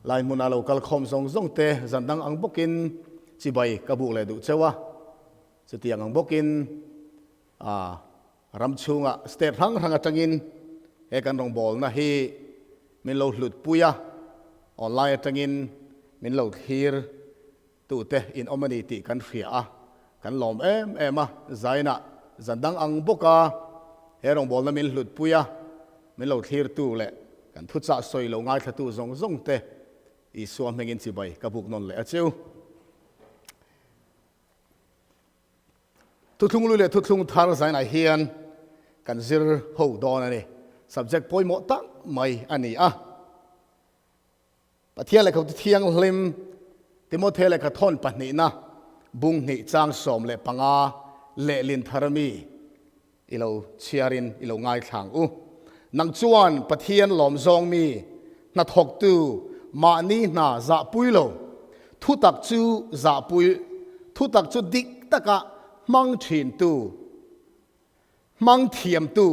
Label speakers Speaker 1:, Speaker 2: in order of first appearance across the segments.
Speaker 1: Lai hmuna lo kal khawm zawng zawng te zan dang ang bawkin chibai ka buk leh duh cheu a. Chutiang ang bawkin a ram chhunga state hrang hrang atangin he kan rawngbawlna hi min lo hlut pui a, online atangin min lo thlir tute in awm a ni tih kan hria a, kan lawm em em a, zainah zan dang ang bawka he rawngbawlna min hlut pui a, min lo thlirtu leh kan thuchah sawi lo ngaithlatu zawng zawng te Isua hmingin chibai ka buk nawn leh a cheu. Thuthlung lui leh thuthlung thar zainah hian kan zir ho dawn a ni. Subject pawimawh tak mai a ni a. Pathian lehkhaute thianghlim Timothea lehkha thawn pahnihna bung hnih chang 15 lehlin thar ami i lo chhiarin i lo ngaithlang u. Nang chuan Pathian lawmzawng mi hnathawktu mahni hna zahpui lo, thutak chu zahpui, thutak chu dik taka hmang thintu, Hmang thiamtu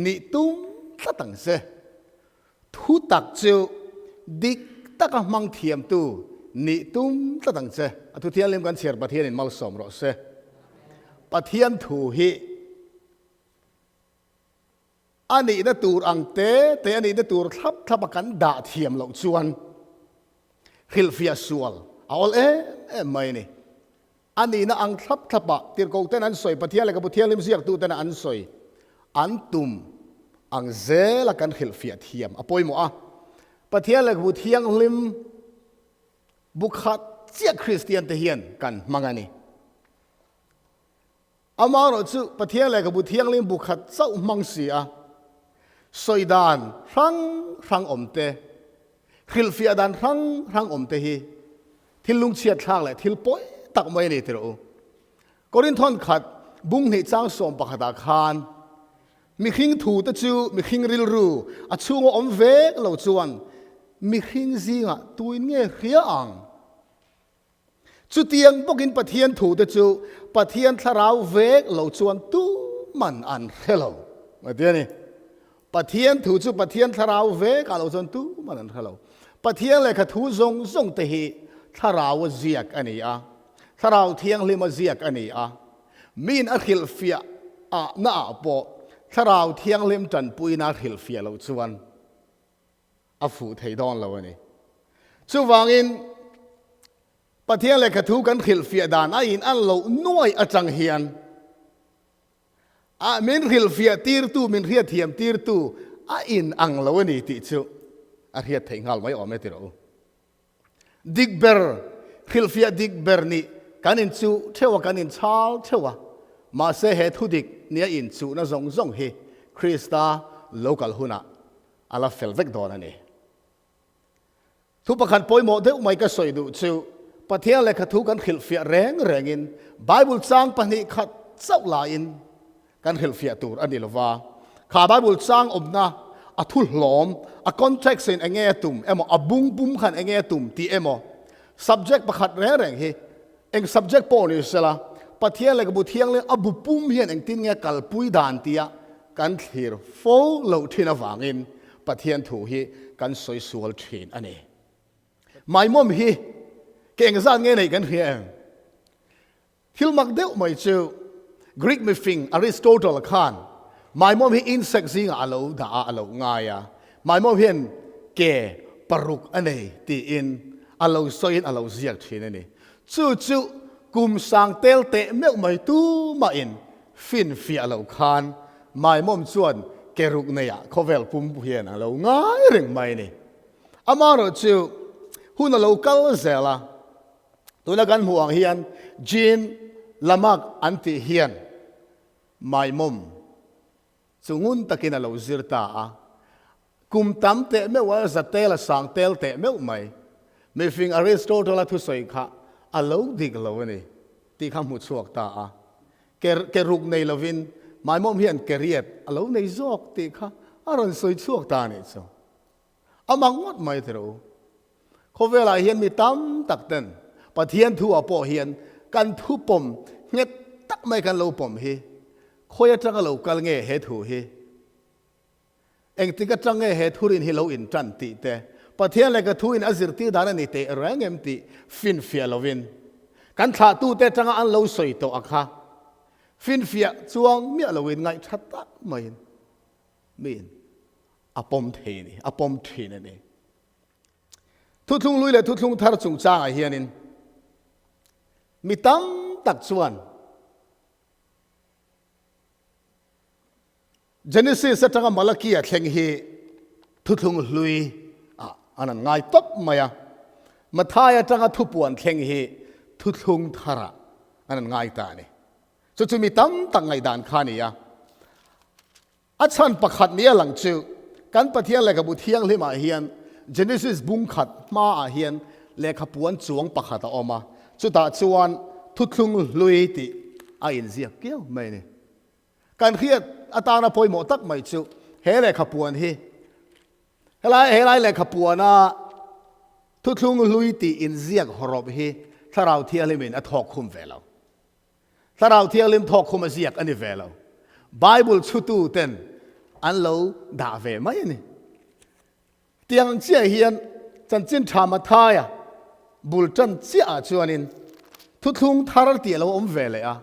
Speaker 1: nih tum tlat ang che. Thu tak chu dik taka hmang thiamtu nih tum tlat ang che. A thu thianghlim kan chhiar Pathianin malsawm rawh se. Pathian thu hi a nihna tur ang te te a nihna tur thlap thlap a kan dah thiam loh chuan hrilhfiah sual a awl em em mai a ni. A nihna ang thlap thlapah tirhkoh ten an sawi, Pathian leh ka Bu Thianghlim ziaktu tena an sawi, an tum ang zela kan hrilhfiah thiam a pawimawh a. Pathian leh ka Bu Thianghlim bu khat chiah Kristian te hian kan hmang a ni. Amaherawhchu Pathian leh ka Bu Thianghlim bu khat chauh hmang si a, sawi dan hrang hrang awm te, hrilhfiah dan hrang hrang awm te hi thil lungchhiat thlak leh thil pawi tak mai a ni tirh u. Korinthon khat bung hnih chang sawm pakhatah khan mihring thu te chu mihring rilru a chhunga awm vek lo chuan mihring zingah tuin nge hria ang? Chutiang bawkin Pathian thute chu Pathian thlarau vek lo chuan tuman an hre lo. A ti a ni. Pathian thu chu Pathian thlarau vek ah lo chuan tuman an hre lo. Pathian lehkha thu zawng zawng te hi thlarau a ziak a ni a, thlarau thianghlim a ziak a ni a. Miin a hrilhfiah ah na ah pawh thlarau thianghlim tanpuina a hrilhfiah loh chuan a fuh thei dawn lo a ni. Chuvangin, Pathian lehkha thu kan hrilhfiah dan a in an loh nuai atang hian a min hrilhfiah tirtu, min hriatthiam tirtu a in ang lo a ni tih chu a hriat theih nghal mai awm e ti rawh u. Dik ber, hrilhfiah dik ber nih kan in chuh theuh a, kan in chhal theuh a, mahse he thu dik nia in chuhna zawng zawng hi Krista lo kal hunah a la fel vek dawn a ni. Thu pakhat pawimawh deuh mai ka sawi duh chu Pathian lehkha thu kan hrilhfiah reng rengin Bible chang pahnih khat chauh laiin kan hrilhfiah tur a ni lova. Kha Bible chang awmna a thu hlawm, a context in enge a tum emaw, a bung pum khan enge a tum tih emaw, subject pakhat reng reng hi eng subject pawh ni sela Pathian lehkhabu thianghlim a bu pum hian engtin nge kalpui dan tia Kan thlir fo loh thin avangin Pathian thu hi kan sawi sual thin a ni. Maimawm hi ke engzat nge neih kan hria em? Thil mak deuh mai chu Greek mifing Aristotle khan maimawm hi insect zingah a lo dah a, a lo ngai a. Maimawm hian ke paruk a nei tiin a lo sawiin a lo ziak thin a ni. Chu chu kum sang tel teh meuh mai tumahin Finfiah loh khan Maimawm chuan ke ruk neiah khawvel pum hian a lo ngai reng mai a ni. Amaherawhchu hun a lo kal zel a, tuna kan hmuh ang hian Jean Lamarck an tih hian Maimawm chu ngun takin a lo zir ta a. Kum tam teh meuh a, za tel a sang tel teh meuh mai. Mifing Aristotle-a thusawi kha a lo dik lo a ni tih kha hmu chhuak ta a. Ke ke ruk nei lovin Maimawm hian ke riat a lo nei zawk tih kha a rawn sawi chhuak ta a nih chu. A mak ngawt mai tiraw u. Khawvelah hian mi tam tak ten Pathian thu ah pawh hian kan thu pawm nghet tak mai kan lo pawm hi khawi atanga lo kal nge he thu hi? Engtik atang nge he thurin hi lo intan tih te, Pathian lehkha thu in a zirtir dan a ni teh reng em tih finfiah lovin kan thlahtute atanga an lo sawi tawh a kha finfiah chuang miah loin ngaihtha tak maiin miin a pawm thei a ni, a pawm thin a ni. Thuthlung hlui leh thuthlung thar chungchangah hianin mi tam tak chuan Genesis atanga Malakia thleng hi thuthlung hlui ah an an ngai tawp mai a, Mathai atanga thupuan thleng hi thuthlung tharah an an ngai ta a ni. Chu chu mi tam tak ngaihdan kha a ni a. A chhan pakhat ni a lang chu kan Pathian lehkhabu thianghlimah hian Genesis bung khat hmaah hian lehkhapuan chuang pakhat a awm a, chutah chuan thuthlung hlui tih a inziak kiau mai a ni. Kan hriat atana pawimawh tak mai chu he lehkhapuan hi helai helai lehkhapuana thuthlung hlui tih inziak hawrawp hi Thlarau Thianghlimin a thawk khum ve lo. Thlarau Thianghlim thawk khum a ziak a ni ve lo. Bible chhutu ten an lo dah ve mai a ni. Tiang ang chiah hian chanchin tha Mathaia bul tan chiah ah chuanin thuthlung thar tih a lo awm ve leh a.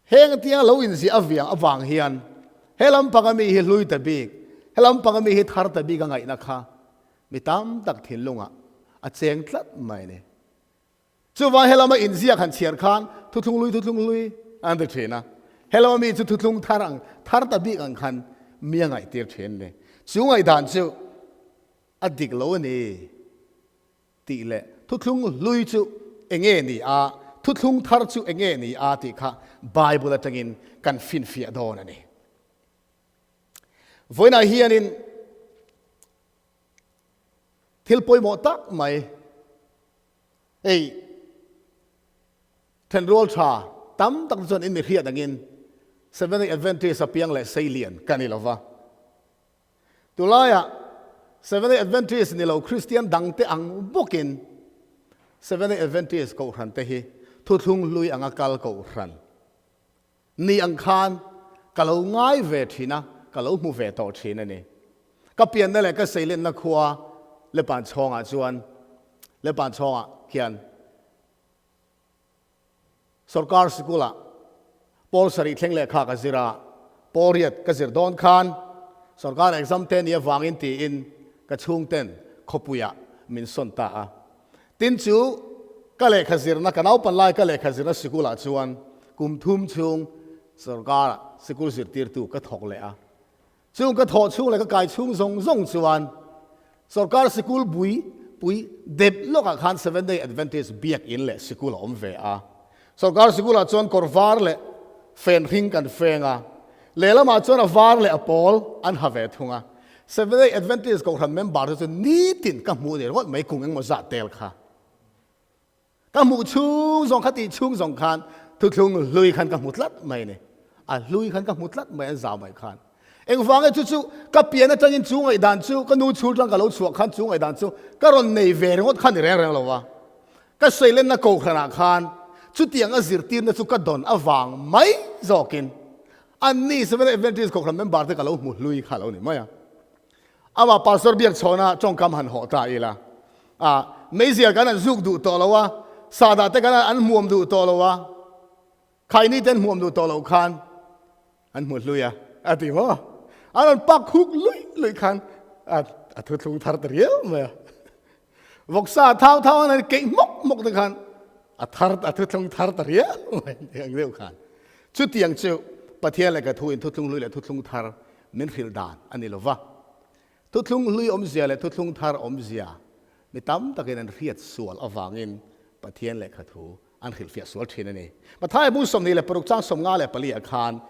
Speaker 1: Heng tiang a lo inziah aviang avang hian he lampanga mi hi hlui ta bik, he lampanga mi hi thar ta bik a ngaihna kha mi tam tak thinlungah a cheng tlat mai a ni. Chuvang he lama inziak han chhiar khan thuthlung hlui thuthlung hlui an ti thin a, he lama mi chu thuthlung thar ang thar ta bik ang khan mi a ngaihtir thin a ni. Chu ngaihdan chu a dik lo a ni tih leh thuthlung hlui chu enge ni a, thuthlung thar chu enge ni a tih kha Bible atangin kan finfiah dawn a ni. Vawiinah hianin thil pawimawh tak mai hei thenrual tha tam tak chuan in mi hriat angin Seventh-day Adventist a piang leh seilian ka ni lova. Tulaia Seventh-day Adventist ni lo Kristian dangte ang bawkin Seventh-day Adventist kohhran te hi thuthlung hlui anga kal kohhran ni ang khan ka lo ngai ve thin a, ka lo hmu ve tawh thin a ni. Ka pianna leh ka seilenna khua Lepanchhawngah chuan Lepanchhawngah khian Sorkar sikulah pawl sarih thleng lehkha ka zir a, pawl riat ka zir dawn khan sorkar exam te ni avangin tiin ka chhungten khawpuiah min sawn ta a. Tin chu ka lehkha zirna, ka naupan lai ka lehkha zirna sikulah chuan kum thum chhung sorkara sikul zirtirtu ka thawk leh a. Chung ka thawh chhung leh ka kai chhung zawng zawng chuan sorkar sikul bui pui dep lawkah khan Seventh Day Adventist biakinn leh sikul a awm ve a. Sorkar sikulah chuan kawr var leh fen hring kan feng a, lehlamah chuan a var leh a pawl an ha ve thung a. Seventh Day Adventist kohhran member te chu nitin ka hmuh ni ringawt mai kum engmaw zat tel kha. Ka hmuh chhung zawng kha tih chhung zawng khan thuthlung hlui khan ka hmu tlat mai a ni. A hlui khan ka hmu tlat mai an zau mai khan. Engvang e chu chu ka pian atangin chu ngaihdan chu ka nu chhul tang ka lo chhuah khan chu ngaihdan chu ka rawn nei ve ringawt kha ni reng reng lo va. Ka seilenna kohhranah khan chutiang a zirtirna chu ka dawn avang mai zawkin anni Seventh Adventist kohhran member te ka lo hmu hlui kha lo ni mai a. Amah Pastor Biakchhawna tawngkam han hawh ta ila. A, meizial kan an zuk duh tawh lo a, sahdah te kan an hmuam duh tawh lo a, khaini te an hmuam duh tawh lo khan an hmu hlui a, a ti maw? An rawn pak huk luih luih khan a, a thuthlung thar ta riau mai a. Vawksa thau thau an han keih hmawk hmawk te khan a thar, a thuthlung thar ta riau mai tih ang deuh khan. Chutiang chu Pathian lehkha thu in thuthlung hlui leh thuthlung thar min hrilh dan a ni lo va. Thuthlung hlui awmzia leh thuthlung thar awmzia mi tam takin an hriat sual avangin Pathian lehkha thu an hrilhfiah sual thin a ni. Mathaia bu 26 chang 54 ah khan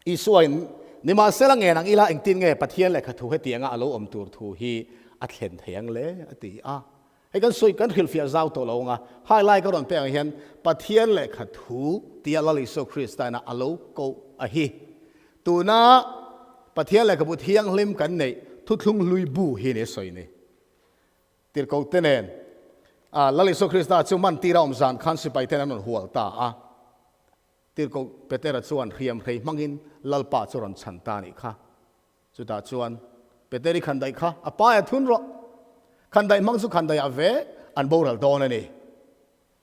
Speaker 1: Isuain, Nimahsela ngen ang ila engtin nge Pathian lehkha thu hetianga a lo awm tur thu hi a thlen thei ang le? a ti a. Hei kan sawi kan hrilhfiah zau tawh lo ang a, hai lai ka rawn pek ang hian Pathian lehkha thu tia Lal Isua Krista ina a lo koh a hi. Tuna Pathian lehkhabu thianghlim kan neih thuthlung hlui bu hi ni a sawi ni. Tirhkoh te nen Lal Isua Krista chu man tira awm zan khan sipai ten an rawn hual ta a. Tirhkoh Petera chuan hriam hrei hmangin Lalpa chu rawn chhan ta a nih kha. Chutah chuan, Peter i khan daih kha, a pai a thun rawh. Khandaih hmang chu khandaiah ve an boral dawn a ni,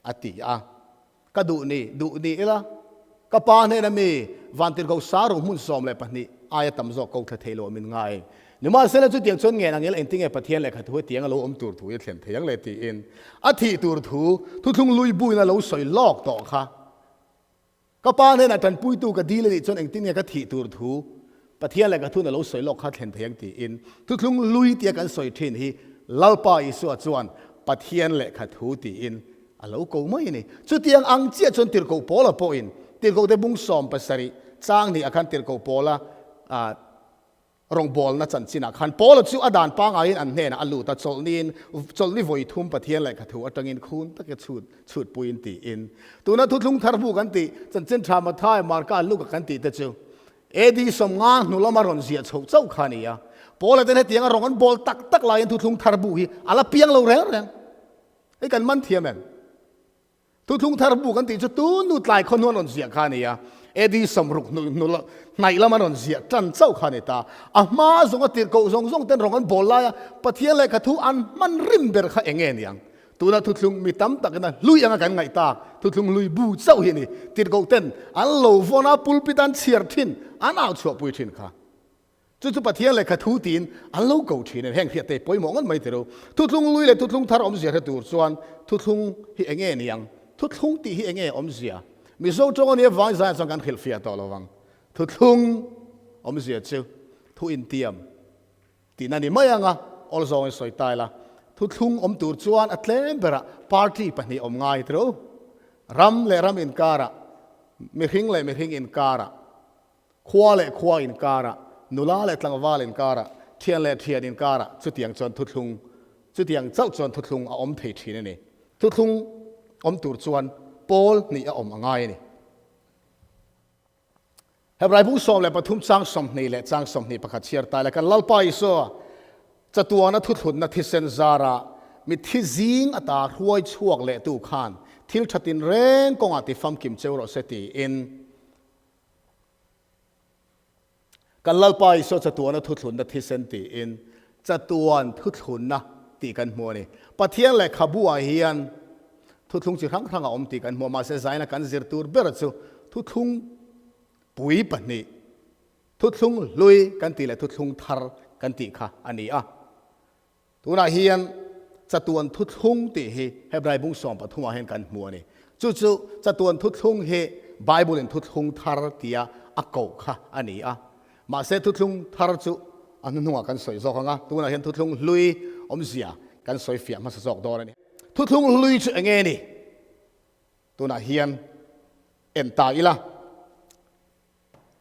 Speaker 1: a ti a. Ka duh ni, duh ni ila, ka pa hnena mi Vantirhko Saru hmun 12 aia tam zawk ko thla thei lo min ngai. Nimahsela chutiang chuan ngen angel engtinge Pathian lehkha thu hetiang a lo awm tur thu i thlen thei ang le tiin a thih tur thu thuthlung lui buin a lo sawi lawk tawh kha. Ka pa hnenah tanpuitu ka dil a nih chuan engtin nge ka thih tur thu Pathian leh ka thun a lo sawi lawk kha thlen thei ang tiin thuthlung lui tia kan sawi thin hi Lalpa Isua chuan Pathian lehkha thu tiin a lo ko mai a ni. Chutiang ang chiah chuan Tirhkoh Paula pawhin Tirhkohte bung 70 chang hnih ah khan Tirhkoh Paula Rawngbawlna chanchinah khan Paula chu a dan pangaiin an hnenah a lut a, chawlhniin chawlhni vawi thum Pathian lehkhathu atangin khun taka chhut chhutpuiin tiin. Tuna thuthlung thar bu kan tih, chanchin tha Mathai, Marka, Luka kan tih te chu AD 50 hnu lama rawn ziah chhoh chauh kha a ni a. Paula ten hetianga rawng an bawl tak tak laiin thuthlung thar bu hi a la piang lo reng reng. Hei kan man thiam em? Thuthlung thar bu kan tih chu tun nu tlai khaw hnuan rawn ziah kha a ni a, AD 60 hnu hnu hnaih lama rawn ziah tan chauh kha a ni ta. A hma zawnga tirhkoh zawng zawng ten rawng an bawl laia Pathian lehkha thu an hman rim ber kha eng nge ni ang? Tuna thuthlung mi tam takin a hlui anga kan ngaih tak thuthlung hlui bu chauh hi a ni. Tirhkoh ten an lo vawn a, pulpit an chhiar thin, an au chhuahpui thin kha. Chu chu Pathian lehkha thu tiin an lo ko thin em? Heng hriat te pawimawh ngawt mai tiro. Thuthlung lui leh thuthlung thar awmzia hre tur chuan thuthlung hi eng nge ni ang? Thuthlung tih hi eng nge awmzia? Mizo tawng a nia vang zaiah chuan kan hrilhfiah tawh lo vang. Thuthlung awmzia chu thu intiam tihna ni mai anga awl zawngin sawi ta ila. Thuthlung awm tur chuan a tlem berah party pahnih awm ngai tiro. Ram leh ram inkarah, mihring leh mihring inkarah, Khua leh khua inkarah, nula leh tlangval inkarah, thian leh thian inkarah chutiang chuan thuthlung, chutiang chauh chuan thuthlung a awm thei thin a ni. Thuthlung awm tur chuan pawl hnih a awm a ngai a ni. Hebrai bung 13 chang 20 leh chang 21 chhiar tai la kan Lalpa Isua chatuana thuthlunna thisen zara mitthi zing ata hruai chhuak lehtu khan thil tha tinreng kawngah ti famkim cheu rawh se tiin Kan Lalpa Isua chatuana thuthlunna thisen tiin chatuan thuthlunna tih kan hmu a ni. Pathian lehkhabu-ah hian thuthlung chi hrang hrang a awm tih kan hmu a, mahse zaina kan zir tur ber chu thuthlung pui pahnih, thuthlung hlui kan tih leh thuthlung thar kan tih kha a ni a. Tunah hian chatuan thuthlung tih hi Hebrai bung 13 ah hian kan hmu a ni. Chu chu chatuan thuthlung hi Bible in thuthlung thar tia a koh kha a ni a. Mahse thuthlung thar chu a hnuhnungah kan sawi zawk ang a, tunah hian thuthlung hlui awmzia kan sawi fiah hmasa zawk dawn a ni. Thuthlung hlui chu eng nge ni? Tunah hian en ta ila.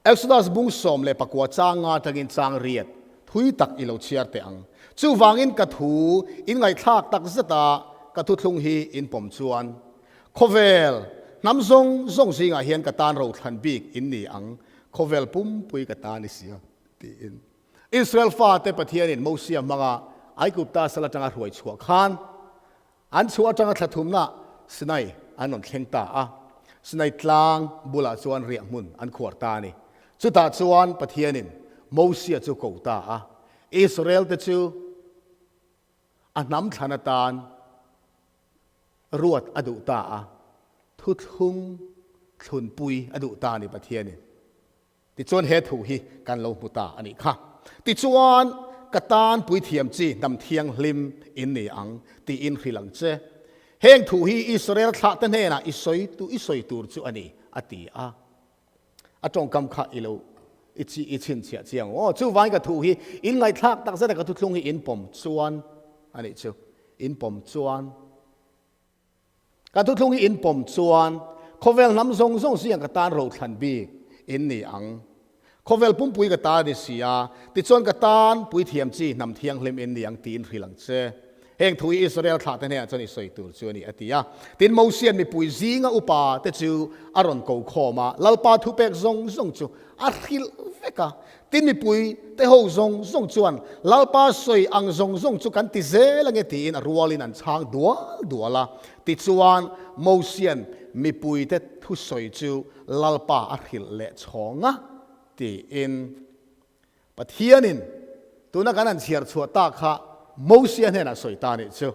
Speaker 1: Exodus bung 19 chang nga atangin chang riat thui tak i lo chhiar teh ang. Chuvangin ka thu in ngaihthlak tak zeta ka thuthlung hi in pawm chuan khawvel hnam zawng zawng zingah hian ka tan rothlan bik in ni ang, khawvel pumpui ka tan i sia tiin. Israel fate Pathianin Mosia hmanga Aigupta sal atanga hruai chhuah khan An chhuah atanga thla thumna Sinai an rawn thleng ta a, Sinai tlang bulah chuan riah hmun an khuar ta a ni. Chutah chuan Pathianin Mosia chu ko ta a, Israelte chu a hnam thlan atan ruat a duh ta a, thuthlung thlunpui a duh ta a ni Pathianin. Tichuan he thu hi kan lo hmu ta a nih kha. Tichuan ka tan puithiam chi hnam thianghlim in ni ang tiin hrilh ang che. Heng thu hi Israel thlahte hnenah i sawi tu i sawi tur chu a ni, a ti a. A tawngkam kha i lo i chi i chhinchhiah chiang aw. Chuvangin ka thu hi in ngaihthlak tak zeta ka thuthlung hi in pawm chuan a nih chu. In pawm chuan. Ka thuthlung hi in pawm chuan khawvel hnam zawng zawng zingah ka tan rothlan bik in ni ang. Khawvel pumpui ka tan ni si a, tichuan ka tan puithiam chi hnam thianghlim in ni ang tiin hrilh ang che. Heng thu hi Israel thlahte hnenah chuan i sawi tur chu a ni, a ti a. Tin, Mosia'n mipui zinga upa te chu a rawn ko khawm a, Lalpa thupek zawng zawng chu a hrilh vek a. Tin, mipui te ho zawng zawng chuan, Lalpa sawi ang zawng zawng chu kan ti zel ange tiin a rualin an chhang dual dual a. Tichuan, Mosia'n mipuite thusawi chu Lalpa a hrilh leh chhawng a, tiin Pathianin tuna kan han chhiar chhuah tak kha. Mosia hnenah sawi ta nih chu.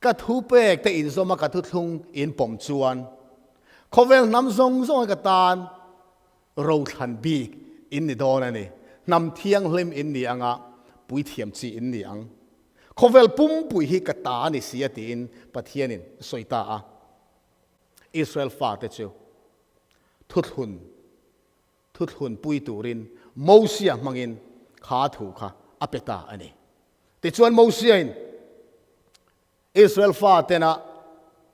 Speaker 1: Ka thu pek te inzawm a ka thuthlung in pawm chuan khawvel hnam zawng zawng ka tan rothlan bik in ni dawn a ni. Hnam thianghlim in ni anga puithiam chi in ni ang. Khawvel pumpui hi ka ta a ni si a tiin Pathianin a sawi ta a. Israel fate chu thuthlun thuthlun pui turin Mosia hmangin kha thu kha a pe ta a ni. Tichuan Mosiain Israel fatena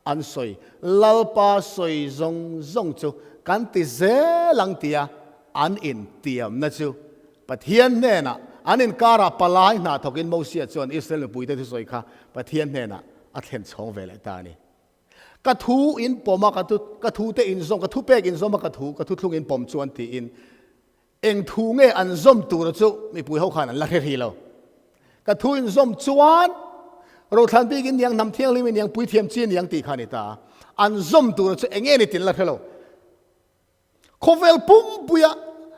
Speaker 1: an sawi, Lalpa sawi zawng zawng chu kan ti zel ang tia an intiamna chu Pathian hnenah an inkarah palai hna thawkin Mosia chuan Israel mipuite thusawi kha Pathian hnenah a thlen chhawng ve leh ta a ni. Ka thu in pawm a, ka thu, ka thu te in zawm, ka thu pek in zawm a, ka thu, ka thu thlung in pawm chuan tiin eng thu nge an zawm tura chu mipui ho khan an la hre ri lo. Ka thu in zawm chuan Rothlan bik in niang, hnam thianghlim in niang, puithiam chi niang tih kha a ni ta a. An zawm tura chu eng nge ni tin la hre lo. Khawvel pumpuia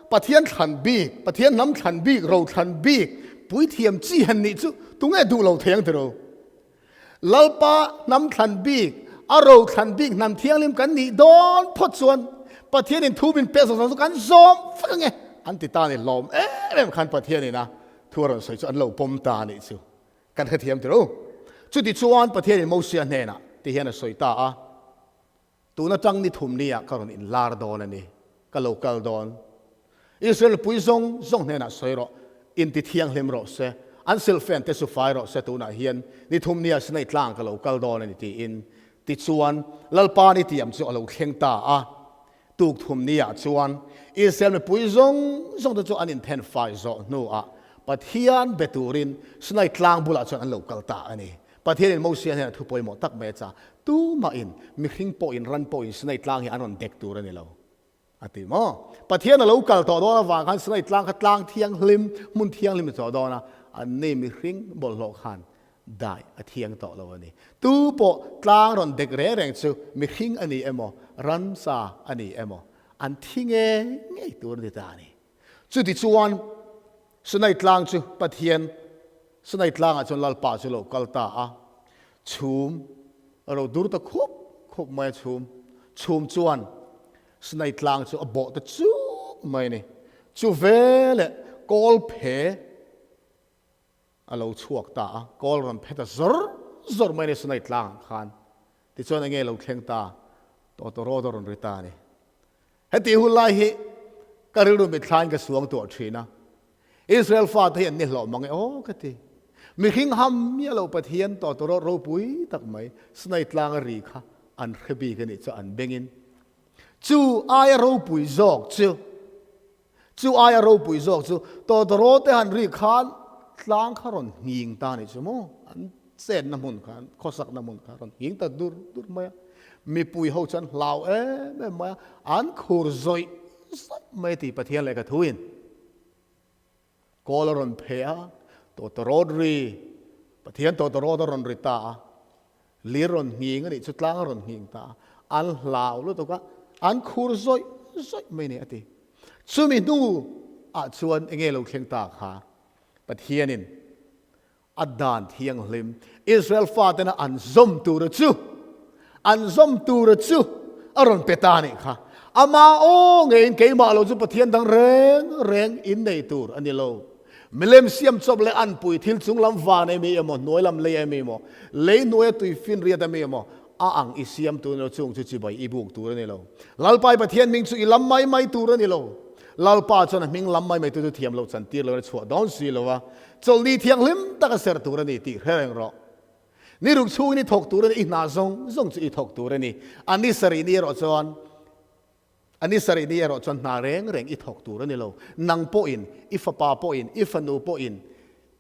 Speaker 1: Pathian thlan bik, Pathian hnam thlan bik, ro thlan bik, puithiam chi han nih chu tunge duh lo thei ang tiro? Lalpa hnam thlan bik, a ro thlan bik hnam thianghlim kan nih dawn phawt chuan Pathianin thu min pek zawng zawng chu kan zawm vek ange an ti ta a ni. Hlawm em em khan Pathianin a thu a rawn sawi chu an lo pawm ta a nih chu kan hrethiam tiro. Chutichuan Pathianin Mosia hnenah ti hian a sawi ta a. Tun atang ni thum ni ah ka rawn inlar dawn a ni, ka lo kal dawn. Israel pui zawng zawng hnenah sawi rawh, inti thianghlim rawh se, an silhfen te chu fai rawh se tunah hian ni thum ni ah Sinai tlang ka lo kal dawn a ni tiin. Tichuan, Lalpa ni tiam chu a lo thleng ta a. Tuk thum ni ah chuan Israel mipui zawng zawng te chu an inthen fai zawh hnu ah Pathian be turin Sinai tlang bulah chuan an lo kal ta a ni. Pathianin Mosia hnenah thu pawimawh tak mai a cha, Tumahin mihring pawhin ran pawhin Sinai tlang hi an rawn dek tur a ni lo, a ti maw? Pathian a lo kal tawh dawn avang khan Sinai tlang kha tlang thianghlim, hmun thianghlim a ni tawh dawn a, anni mihring bawlhhlawh khan dai a thiang tawh lo a ni. Tu pawh tlang rawn dek reng reng chu mihring a ni emaw, ramsa a ni emaw, an thi ngei ngei tur a ni ta a ni. Chutichuan Sinai tlang chu Pathian Sinai tlangah chuan Lalpa chu lo kal ta a, chhum a ro dur ta khup khup mai a chhum chhum chuan Sinai tlang chu a bawh ta chuk mai a ni. Chu veleh kawl phe a lo chhuak ta a, kawl rawn phe ta zawr zawr mai a ni Sinai tlangah khan. Tichuan enge lo thleng ta? Tawtawrawt a rawn ri ta a ni. Heti hun lai hi ka rilru mithlain ka suang tuah thin a, Israel fate hi an ni hlawh mang e aw ka ti. Mihring ham miah lo Pathian tawtawrawt ropui tak mai Sinai tlanga ri kha an hre bik a nih chu an bengin. Chu aia ropui zawk chu, chu aia ropui zawk chu tawtawrawt te han ri khan tlang kha rawn nghing ta a nih chu maw? An chenna hmun kha, khawsakna hmun kha rawn nghing ta dur dur mai a. Mipui ho chuan hlau em em mai a, an khur zawih zawih mai tih Pathian lehkha thuin kawl a rawn phe a, tawtawrawt ri, Pathian tawtawrawt a rawn ri ta a, lir rawn nghing a nih chu tlang a rawn nghing ta a, an hlau lutuk a, an khur zawih zawih mai ni a ti. Chumi hnu ah chuan enge lo thleng ta kha Pathianin A dan thianghlim Israel fatena an zawm tura chu, an zawm tura chu a rawn pe ta a nih kha. Ama aw ngeiin keimah lo chu Pathian dang reng reng in nei tur a ni lo. Milem siam chawp leh anpui thil chung lam van emi emaw, hnuai lam lei emi emaw, lei hnuaia tui finriat emi emaw, a ang i siam tur a ni lo, chung chu chibai i buk tur a ni lo. Lalpa i Pathian hming chu i lam mai mai tur a ni lo. Lalpa chuan a hming lam mai mai tu chu thiam loh chantir lo in a chhuah dawn si lo a. Chawlhni thianghlim taka ser tur a ni tih hre reng rawh. Ni ruk chhungin i thawk tur a ni, i hna zawng zawng chu i thawk tur a ni. A ni sarih ni erawh chuan, a ni sarih ni erawh chuan hna reng reng i thawk tur a ni lo. Nang pawhin, i fapa pawhin, i fanu pawhin,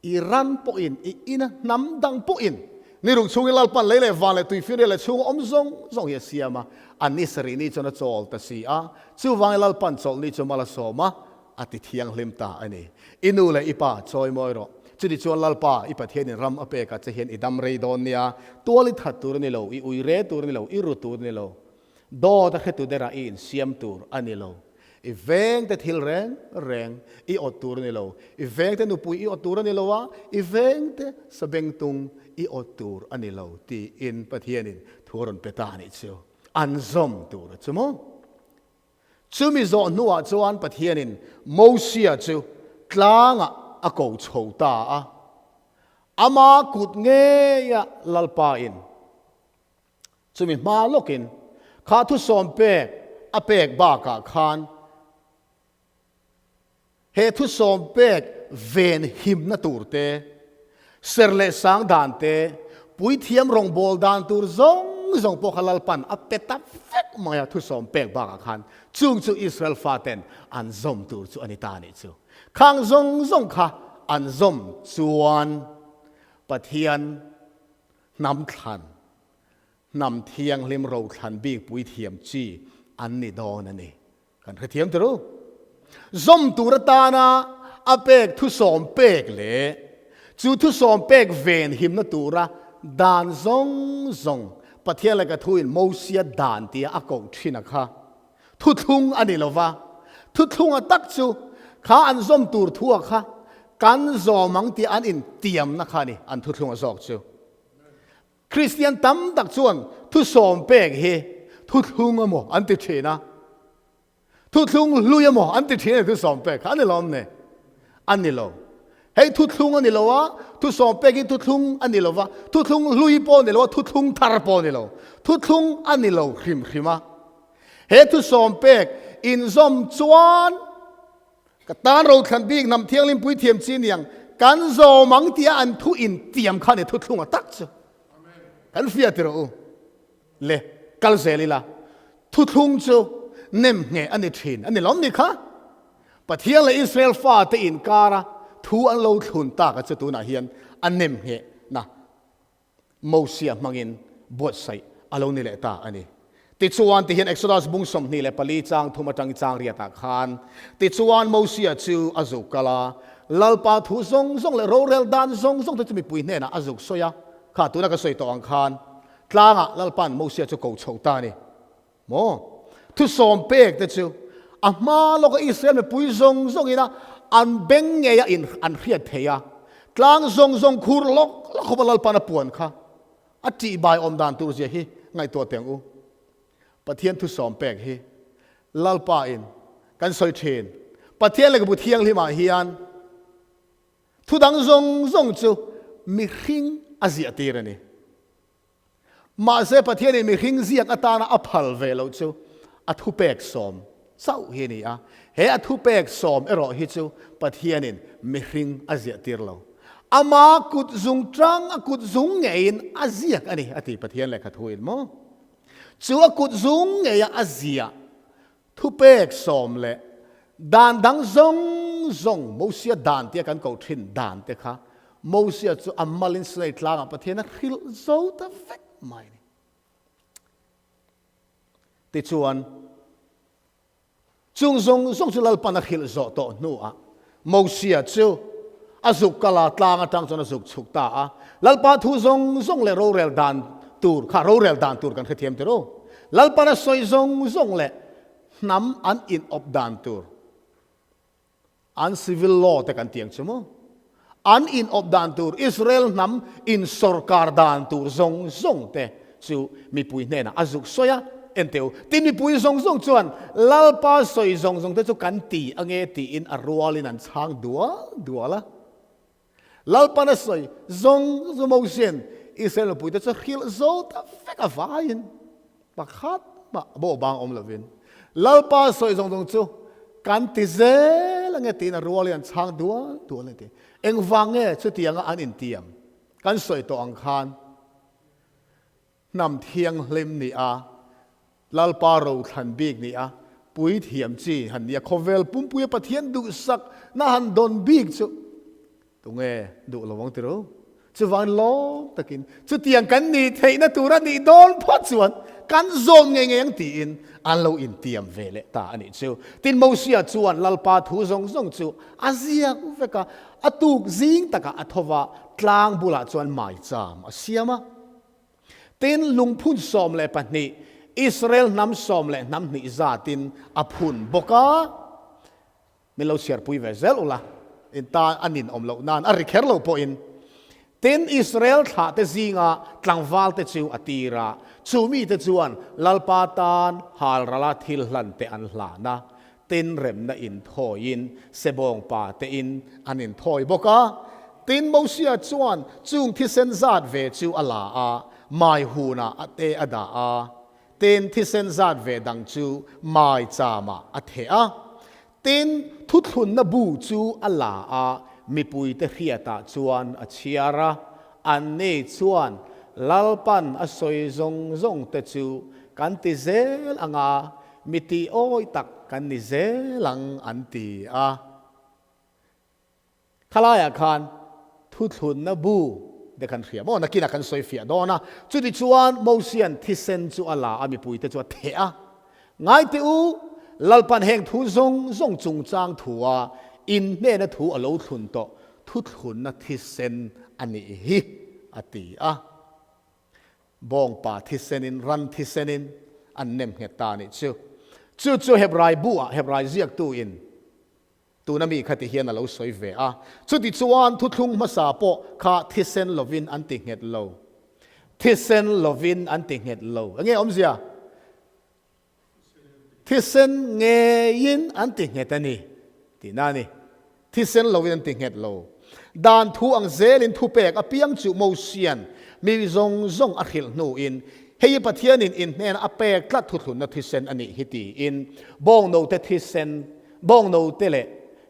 Speaker 1: i ran pawhin, i ina hnam dang pawhin, ni ruk chhungin Lalpan lei leh van leh tuifinriat leh chhunga awm zawng zawng hi a siam a, a ni sarih ni chuan a chawl ta si a. Chuvangin Lalpan chawlhni chu mal a sawm a, A ti thianghlim ta a ni. I nu leh i pa chawi mawi rawh. Chuti chuan Lalpa, i Pathianin ram a pek a che hian i dam rei dawn nia. Tual i that tur a ni lo, i ui re tur a ni lo, i ru tur a ni lo. Dawt a hretu derah i insiam tur a ni lo. I vengte thil reng reng i awt tur a ni lo. I vengte nupui i awt tur a ni lo a, i vengte sabengtung i awt tur a ni lo tiin Pathianin thu a rawn pe ta a nih chu. An zawm tur a chu maw? Chumi zawh hnuah chuan Pathianin Mosia chu tlangah a ko chho ta a. Ama kut ngeia Lalpain chumi hma lawkin kha thusawm pek a pek bakah khan He thusawm pek ven himna tur te, ser leh sang dan te, puithiam rawngbâwl dan tur zawng zawng pawh kha Lalpan a pe ta vek mai a, thusawm pek bakah khan chung chu Israel faten an zawm tur chu a ni ta a nih chu. Khang zawng zawng kha an zawm chuan Pathian hnam thlan, hnam thianghlim rothlan bik puithiam chi an ni dawn a ni. Kan hrethiam tur u. Zawm tur atana a pek thusawm pek leh chu thusawm pek ven himna tura dan zawng zawng Pathian leh ka thuin Mosia dan tia a koh thin a kha thuthlung a ni lova, thuthlunga tak chu kha an zawm tur thua kha kan zawm ang tia an intiamna kha a ni an thuthlunga zawk chu. Kristian tam tak chuan thusawm pek hi thuthlung emaw an ti thin a, thuthlung hlui emaw an ti thin a ni thusawm pek kha a ni lo awm ni? A ni lo. Hei thuthlung a ni lo a, thusawm pek hi thuthlung a ni lo va, thuthlung hlui pawh a ni lo a, thuthlung thar pawh a ni lo. Thuthlung a ni lo hrim hrim a. He thusawm pek inzawm chuan Ka tan rothlan bik hnam thianghlim puithiam chi niang kan zawm ang tia an thu intiam kha ni thuthlunga tak chu kan hria ti rawh u le kal zel ila thuthlung chu nem ngheh a ni thin a ni lawm ni kha Pathian leh Israel fate inkara thu an lo thlun tak a chu tunah hian a nem ngheh na Mosia hmangin buatsaih a lo ni leh ta a ni. Tichuan, tihian Exodus bung 24 chang thum atang chang riatah khan, Tichuan Mosia chu a zuk kal a, Lalpa thu zawng zawng leh rorel dan zawng zawng te chu mipui hnenah a zuk sawi a, kha tuna ka sawi tawh ang khan tlangah Lalpa'n Mosia chu ko chho ta a ni. Maw? Thusawm pek te chu a hma lawka Israel mipui zawng zawngin a an beng ngei a in an hriat thei a, tlang zawng zawng khur lawk lawk khawpa Lalpan a puan kha a tihbai awm dan tur zia hi ngaihtuah teh ang u. Pathian thusawm pek hi Lalpa in kan sawi thin. Pathian lehkhabu thianghlimah hian thu dang zawng zawng chu mihring a ziah tir a ni. Mahse, Pathianin mihring ziak atana a phal ve loh chu a thupek sawm chauh hi a ni a. He a thupek sawm erawh hi chu Pathianin mihring a ziahtir lo. Ama kut zung tang, a kut zung ngeiin a ziak a ni, a ti Pathian lehkha thuin maw? Chu a kut zung ngeia a ziah thupek sawm leh dan dang zawng zawng, Mosia dan tia kan koh thin dan te kha, Mosia chu a malin Sinai tlangah Pathian a hrilh zo ta vek mai a ni. Tichuan, chung zawng zawng chu Lalpan a hrilh zawh tawh hnuah Mosia chu a zuk kal a, tlang atang chuan a zuk chhuk ta a. Lalpa thu zawng zawng leh rorel dan tur kha rorel dan tur kan hrethiam tir u. Lalpan a sawi zawng zawng leh hnam an inawp dan tur, an civil law te kan ti ang chu maw? An inawp dan tur, Israel hnam insawrkar dan tur zawng zawng te chu mipui hnenah a zuk sawi a, en teh u. Tin, mipui zawng zawng chuan Lalpa sawi zawng zawng te chu kan ti ange tiin a rualin an chhang dual dual a. Lalpan a sawi zawng zawng Mosia'n Israel mipui te chu hrilh zo ta vek a vaiin pakhat mah bo bang awm lovin Lalpa sawi zawng zawng chu kan ti zel ange tiin a rualin an chhang dual dual a ti. Engvang nge chutianga an intiam kan sawi tawh ang khan Hnam thianghlim ni a, Lalpa rothlan bik ni a, puithiam chi han ni a, khawvel pumpuia Pathian duhsak na han dawn bik chu tunge duh lo ang tiro? Chuvangin lawm takin chutiang kan nih theihna tur a nih dawn phawt chuan kan zawm ngei ngei ang tiin an lo intiam ve leh ta a nih chu. Tin, Mosia chuan Lalpa thu zawng zawng chu a ziak vek a, a tuk zing takah a tho va, tlang bulah chuan maicham a siam a. Tin, lungphun 12. Israel hnam 12 zatin a phun bawk a. Min lo chhiarpui ve zel ula, in tan a nin awm loh nan a ri kher lo pawhin. Tin, Israel thlahte zinga tlangvalte chu a tir a, chu mite chuan Lalpa tan halrala thil hlante an hlan a, tin remna inthawiin sebawngpa tein an inthawi bawk a. Tin, Mosia chuan chung thisen zat ve chu a la a, mai hunah a te a dah a. Tin, thisen zat ve dang chu maicham-ah a theh a. Tin, thuthlunna bu chu a la a, mipuite hriatah chuan a chhiar a. Anni chuan, Lalpan a sawi zawng zawng te chu kan ti zel ang a, mi tih awi tak kan ni zel ang, an ti a. Khalaiah khan thuthlunna bu te kan hria maw? Nakinah kan sawi fiah dawn a. Chutichuan Mosia'n thisen chu a la a, mipuite chu a theh a. Ngai teh u, Lalpan heng thu zawng zawng chungchang thua inhnehna thu a lo thlun tawh thuthlunna thisen a nih hi, a ti a. Bawngpa thisenin, ran thisenin an nem nghet ta a nih chu. Chu chu Hebrai buah Hebrai ziaktuin Tuna mi kha ti hian a lo sawi ve a, chuti chuan thuthlung hmasa pawh kha thisen lovin an ti nghet lo. Thisen lovin an ti nghet lo. Enge awmzia? Thisen ngeiin an ti nghet a ni tihna a ni. Thisen lovin an ti nghet lo. Dan thu ang zelin thupek apiang chu Mosian mi zawng zawng a hrilh hnuin hei hi Pathianin in hnena a pek tlat thuthlunna thisen a nih hi tiin bawngnote thisen Bawng note leh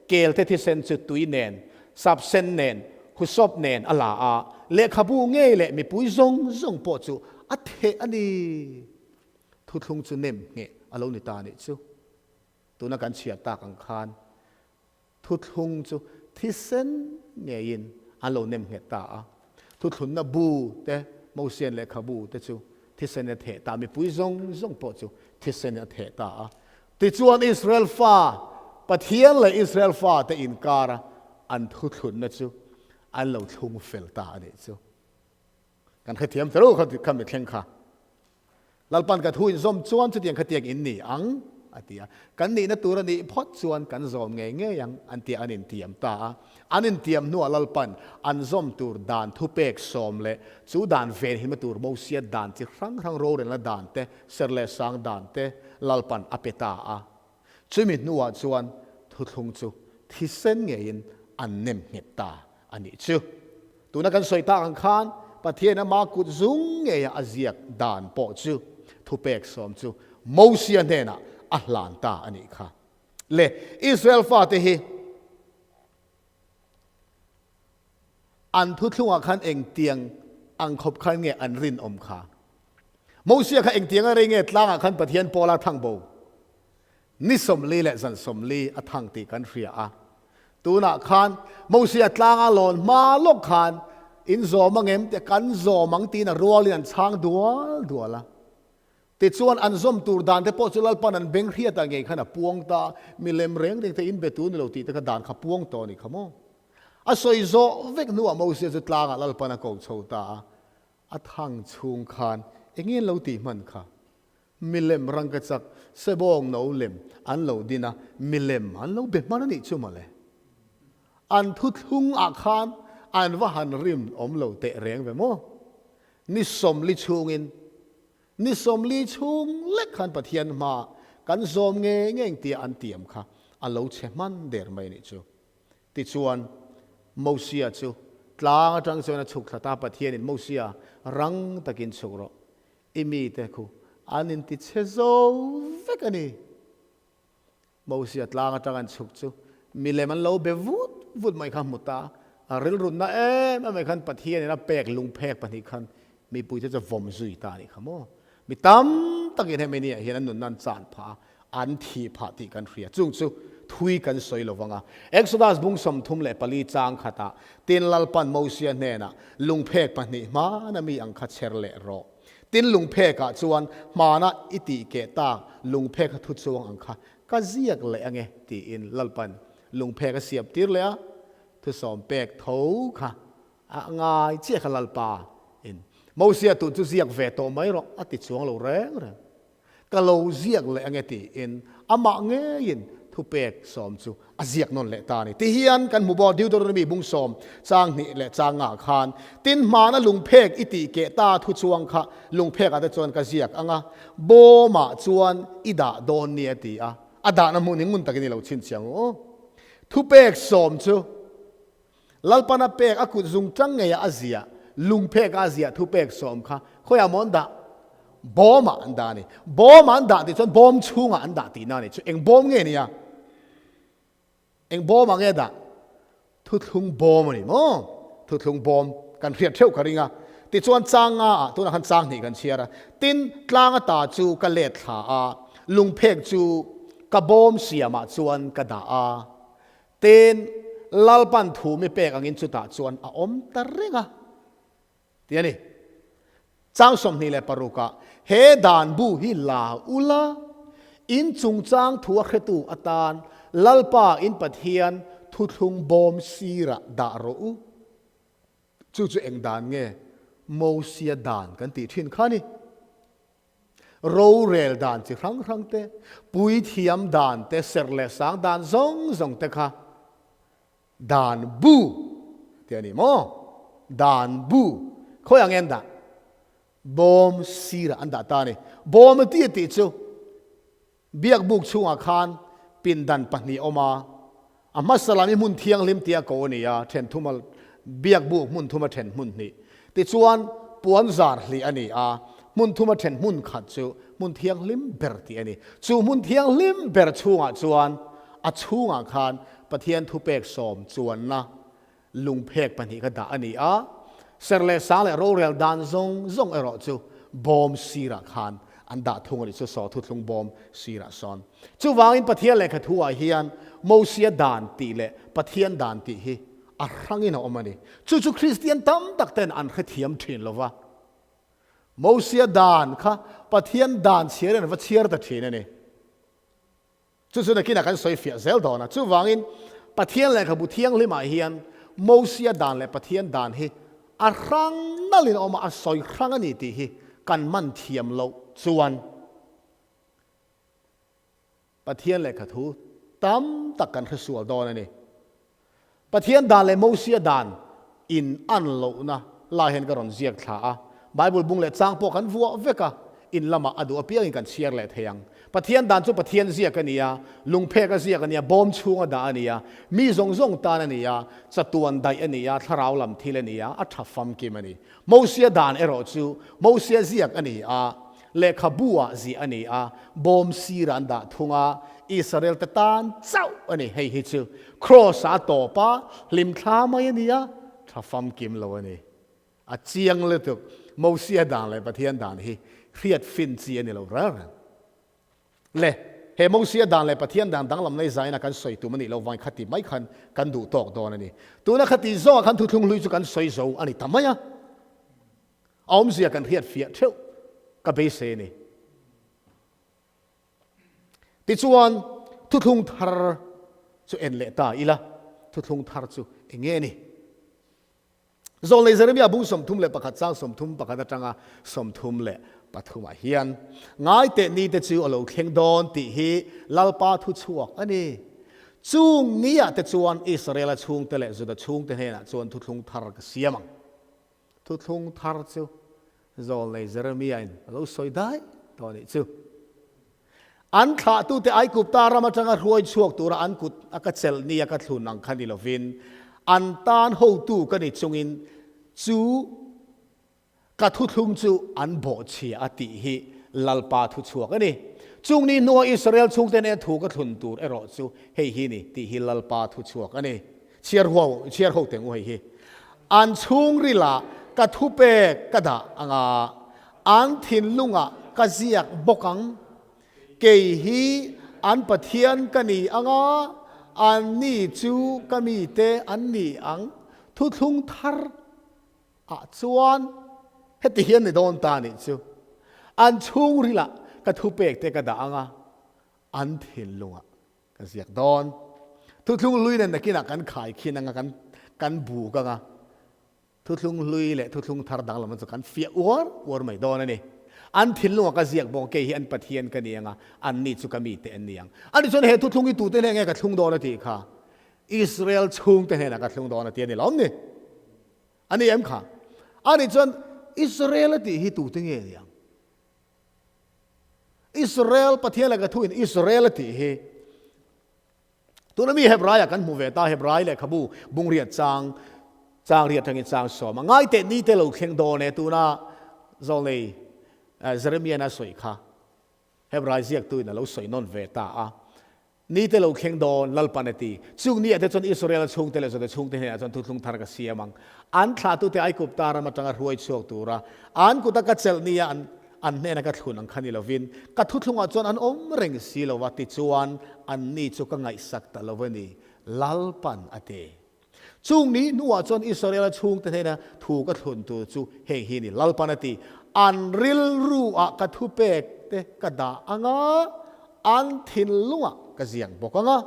Speaker 1: kelte thisen chu tui nen, sap sen nen, husawp nen a la a, lehkhabu ngei leh mipui zawng zawng pawh chu a theh a ni. Thuthlung chu nem ngheh a lo ni ta nih chu. Tuna kan chhiar tak ang khan thuthlung chu thisen ngeiin an lo nem nghet ta a. Thuthlunna bu te, Mosian lehkhabu te chu thisen a theh ta a, mipui zawng zawng pawh chu thisen a theh ta a. Tichuan Israel fa, Pathian leh Israel fate inkara an thuthlunna chu an lo thlung fel ta a nih chu. Kan hrethiam ta lo kha mi thleng kha. Lalpan ka thu inzawm chuan chutiang khatiang in ni ang a ti a. Kan nihna tur a nih phawt chuan kan zawm ngei ngei ang an tia an intiam ta a. An intiam hnuah Lalpan an zawm tur dan thupek sawm leh chu dan venhimna tur Mosia dan chi hrang hrang rorelna dan te Ser leh sang dan te Lalpan a pe ta a. Chumi hnuah chuan thuthlung chu thisen ngeiin an nem nghet ta a nih chu. Tuna kan sawi tak ang khan Pathian ama kut zung ngeia a ziak dan pawh chu thupek sawm chu Mosia hnenah a hlan ta a nih kha. Le Israel fate hi An thuthlungah khan engtiang ang khawp khan nge an rinawm kha? Mosia kha engtiang a rei nge tlangah khan Pathian Pawla thang bo? Ni 40 leh zan 40 a thang tih kan hria a. Tunah khan Mosia tlanga lawn hma lawk khan in zawm ang em tih kan zawm ang tiin a rualin an chhang dual dual a. Tichuan an zawm tur dan te pawh chu Lalpan an beng hriatah ngei khan a puang ta a, milem reng reng te in be tu ni lo tih te kha dan kha puang tawh a ni kha maw? A sawi zawh vek hnuah Mosia chu tlangah Lalpan a ko chho ta a, a thang chhung khan eng nge an lo tih hman kha? Milem rangkachak sebawng no lem an lo din a, milem an lo be hman a nih chu mawle. An thuthlung ah khan an va han rim awm lo teh reng ve maw? Ni 40 chhungin Ni 40 chhung lek khan Pathian hmaah kan zawm ngei ngei tia an tiam kha a lo chhe hman der mai nih chu. Tichuan, Mosia chu tlang atang chuan a chhuk thla ta, Pathianin Mosia rang takin chhuk rawh, i mite khu an intichhe zo vek a ni. Mosia tlang atang an chhuk chu milem an lo be vut vut mai kha hmu ta. A rilrunna em em mai khan Pathianin a pek lungphek pahnih khan mipuite chu vawm zui ta a nih kha maw. Mi tam takin hemi niah hian an nunna an chan phah a, an thih phah tih kan hria. Chung chu thui kan sawi lo vang a. Exodus bung 34 chang khatah tin Lalpan Mosia hnenah lungphek pahnih hmana mi ang kha chher leh rawh. Tin lungphekah chuan hmana i tih keh tak lungphek a thu chuang ang kha ka ziak leh ange tiin Lalpan lungphek a siam tir leh a, thusawm pek tho kha a ngai chiah kha Lalpa in Mosia tun chu ziak ve tawh mai rawh a ti chuang lo reng reng. Ka lo ziak leh ange tiin amah ngeiin thupek sawm chu a ziak nawn leh ta a ni. Tihian kan hmu bawk Deuteronomy bung sawm chang hnih leh chang ngah khan, Tin hmana lungphek i tih keh ta thu chuang kha lungphek ah te chuan ka ziak ang a, bawmah chuan i dah dawn nia ti a, a dahna hmun hi ngun takin i lo chhinchhiah ang u. Thupek sawm chu. Lalpana pek a kut zung tang ngeiah a ziah, lungphek a ziah thupek sawm kha khawiah maw an dah? Bawmah an dah a ni. Bawmah an dah tih chuan bawm chhungah an dah tihna a ni. Chu eng bawm nge nia? Eng bawmah nge dah? Thuthlung bawm a ni maw? Thuthlung bawm kan hriat theuh ka ring a. Tichuan chang nga ah tunah khan chang hnih kan chhiar a. Tin, tlang ata chu ka let thla a, lungphek chu ka bawm siamah chuan ka dah a. Tin, Lalpan thu mi pek angin chutah chuan a awm ta reng a, ti a ni. Chang 26 ah, He dan bu hi la ula, in chungchang thu a hretu atan Lalpa in Pathian thuthlung bawm sirah dah rawh u. Chu chu eng dan nge? Mosia dan kan tih thin kha a ni. Rorel dan chi hrang hrang te, puithiam dan te, serh leh sang dan zawng zawng te kha dan bu tih a ni maw? Dan bu khawi ang en dah? Bawm sirah an dah ta a ni. Bawm a ti a tih chu Biakbuk chhungah khan pindan pahnih a awm a, a hmasa lam hi hmun thianghlim tia ko a ni a, then thuma biakbuk hmun thuma then hmun hnih. Tichuan, puan zar hlih a ni a, hmun thuma then hmun khat chu hmun thianghlim ber tih a ni. Chu hmun thianghlim ber chhungah chuan a chhungah khan Pathian thupek sawm chuanna Lungphek pahnih kha dah a ni a, ser leh sang leh rorel dan zawng zawng erawh chu bawm sirah khan an dah thung a ni, chu saw thuthlung bawm sirah sawn. Chuvangin Pathian lehkha thu ah hian Mosia dan tih leh Pathian dan tih hi a hrangin a awm a ni. Chu chu Kristian tam tak ten an hrethiam thin lo va. Mosia dan kha Pathian dan chhiarin an va chhiar ta thin a ni. Chu chu nakinah kan sawi fiah zel dawn a. Chuvangin Pathian lehkhabu thianghlimah hian Mosia dan leh Pathian dan hi a hrang nalhin a awm a, a sawi hrang a ni tih hi kan man thiam loh chuan Pathian lehkhathu tam tak kan hresual dawn a ni. Pathian dan leh Mosia dan in an lohna lai hian ka rawn ziak thla a, Bible bung leh chang pawh kan vuah vek a, in lamah a duh apiangin kan chhiar leh thei ang. Pathian dan chu Pathian ziak a ni a, lungphek a ziak a ni a, bawm chhung a dah a ni a, mi zawng zawng tan a ni a, chatuan daih a ni a, thlarau lam thil a ni a, a tha famkim a ni. Mosia dan erawh chu Mosia ziak a ni a, Lehkhabu ah ziah a ni a, bawm sirah an dah thung a, Israel te tan chauh a ni. Hei hi chu Kraws ah a tawp a, hlimthla mai a ni a, tha famkim lo a ni. A chiang lutuk, Mosia dan leh Pathian dan hi hriat fin chi a ni lo reng reng. Le, he Mosia dan leh Pathian dan danglam nei zaina kan sawi tum a nih loh vangin khati mai khan kan duh tawk dawn a ni. Tuna khati zawngah khan thuthlung hlui chu kan sawi zo a ni ta mai a. A awmzia kan hriat fiah theuh ka beisei a ni. Tichuan, thuthlung thar chu en leh ta ila, thuthlung thar chu eng nge ni? Zawlnei Jeremia bung 31 chang 31 atanga 33 ah hian, Ngaiteh nite chu a lo thleng dawn tih hi Lalpa thuchhuak a ni. Chung niah te chuan Israela chhungte leh Juda chhungte hnenah chuan thuthlung thar ka siam ang. Thuthlung thar chu Zawlnei Jeremia-in a lo sawi dai tawh a nih chu. An thlahtute Aigupta ram atanga hruai chhuak tura an kut a ka chelh ni a ka thlun ang kha ni lovin, an tan hotu ka ni chungin chu ka thuthlung chu an bawhchhia a tih hi Lalpa thuchhuak a ni. Chung ni hnua Israel chhungte nen thu ka thlun tur erawh chu hei hi ni tih hi Lalpa thuchhuak a ni. Chhiar huau, chhiar ho teng u hei hi. An chhungrilah ka thupek ka dah ang a, an thinlungah ka ziak bawk ang. Kei hi an Pathian ka ni ang a, anni chu ka mite an ni ang. Thuthlung thar ah chuan heti hian ni dawn ta nih chu. An chhungrilah ka thupek te ka dah ang a, an thinlungah Ka ziak dawn. Thuthlung hlui nen nakinah kan khai khin anga kan kan buk anga thuthlung hlui leh thuthlung thar danglam chu kan fiah uar uar mai dawn a ni. An thinlungah ka ziak bawk, kei hi an Pathian ka ni ang a, anni chu ka mite an ni ang. Ani chuan he thuthlung hi tute hneh nge ka thlung dawn a tih kha? Israel chhungte hnenah ka thlung dawn a ti a ni lawm ni? A ni em kha? Ani chuan Israel a tih hi tute nge ni ang? Israel Pathian leh ka thuin Israel a tih hi Tuna mi Hebraia kan hmu ve ta, Hebrai lehkhabu bungriat chang, chang riat atangin chang sawm a ngai teh ni te lo thleng dawn e, tuna Zawlnei Jeremian a sawi kha Hebrai ziaktuin a lo sawi nawn ve ta a, Ni te lo thleng dawn, Lalpan a ti. Chung ni ah te chuan Israel chhungte leh Juda chhungte hnenah chuan thuthlung thar ka siam ang. An thlahtute Aigupta ram atanga hruai chhuak tura an kuta ka chelh nia an An hnena ka thlun ang kha ni lovin, ka thuthlungah chuan an awm reng si lo va, tichuan anni chu ka ngaihsak ta lo a ni, Lalpan a ti. Chung ni hnuah chuan Israela chhungte hnena thu ka thlun tur chu heng hi a ni, Lalpan a ti, An rilruah ka thupek te ka dah ang a, an thinlungah ka ziak bawk ang a,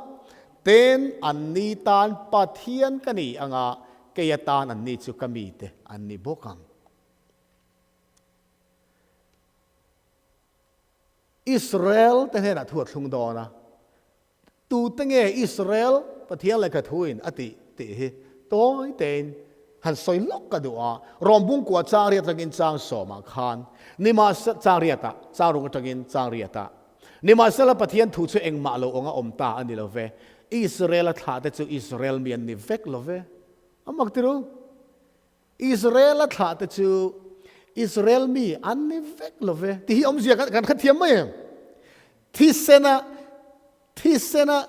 Speaker 1: ten anni tan Pathian ka ni ang a, kei atan anni chu ka mite an ni bawk ang. Israel te hnenah thu a thlung dawn a, tute nge Israel Pathian lehkha thuin a tih tih hi tawi tein han sawi lawk ka duh a. Rom bungkua chang riat atangin chang sawmah khan nimahsela chang riatah chang ruk atangin chang riatah nimahsela Pathian thu chu engmah lo awnga awm ta a ni lo ve, Israel a thlahte chu Israel mi an ni vek lo ve. A mak ti ru. Israel-a thlahte chu Israel mi an ni vek lo ve tih hi awmzia kan hrethiam mai em? Thisena thisena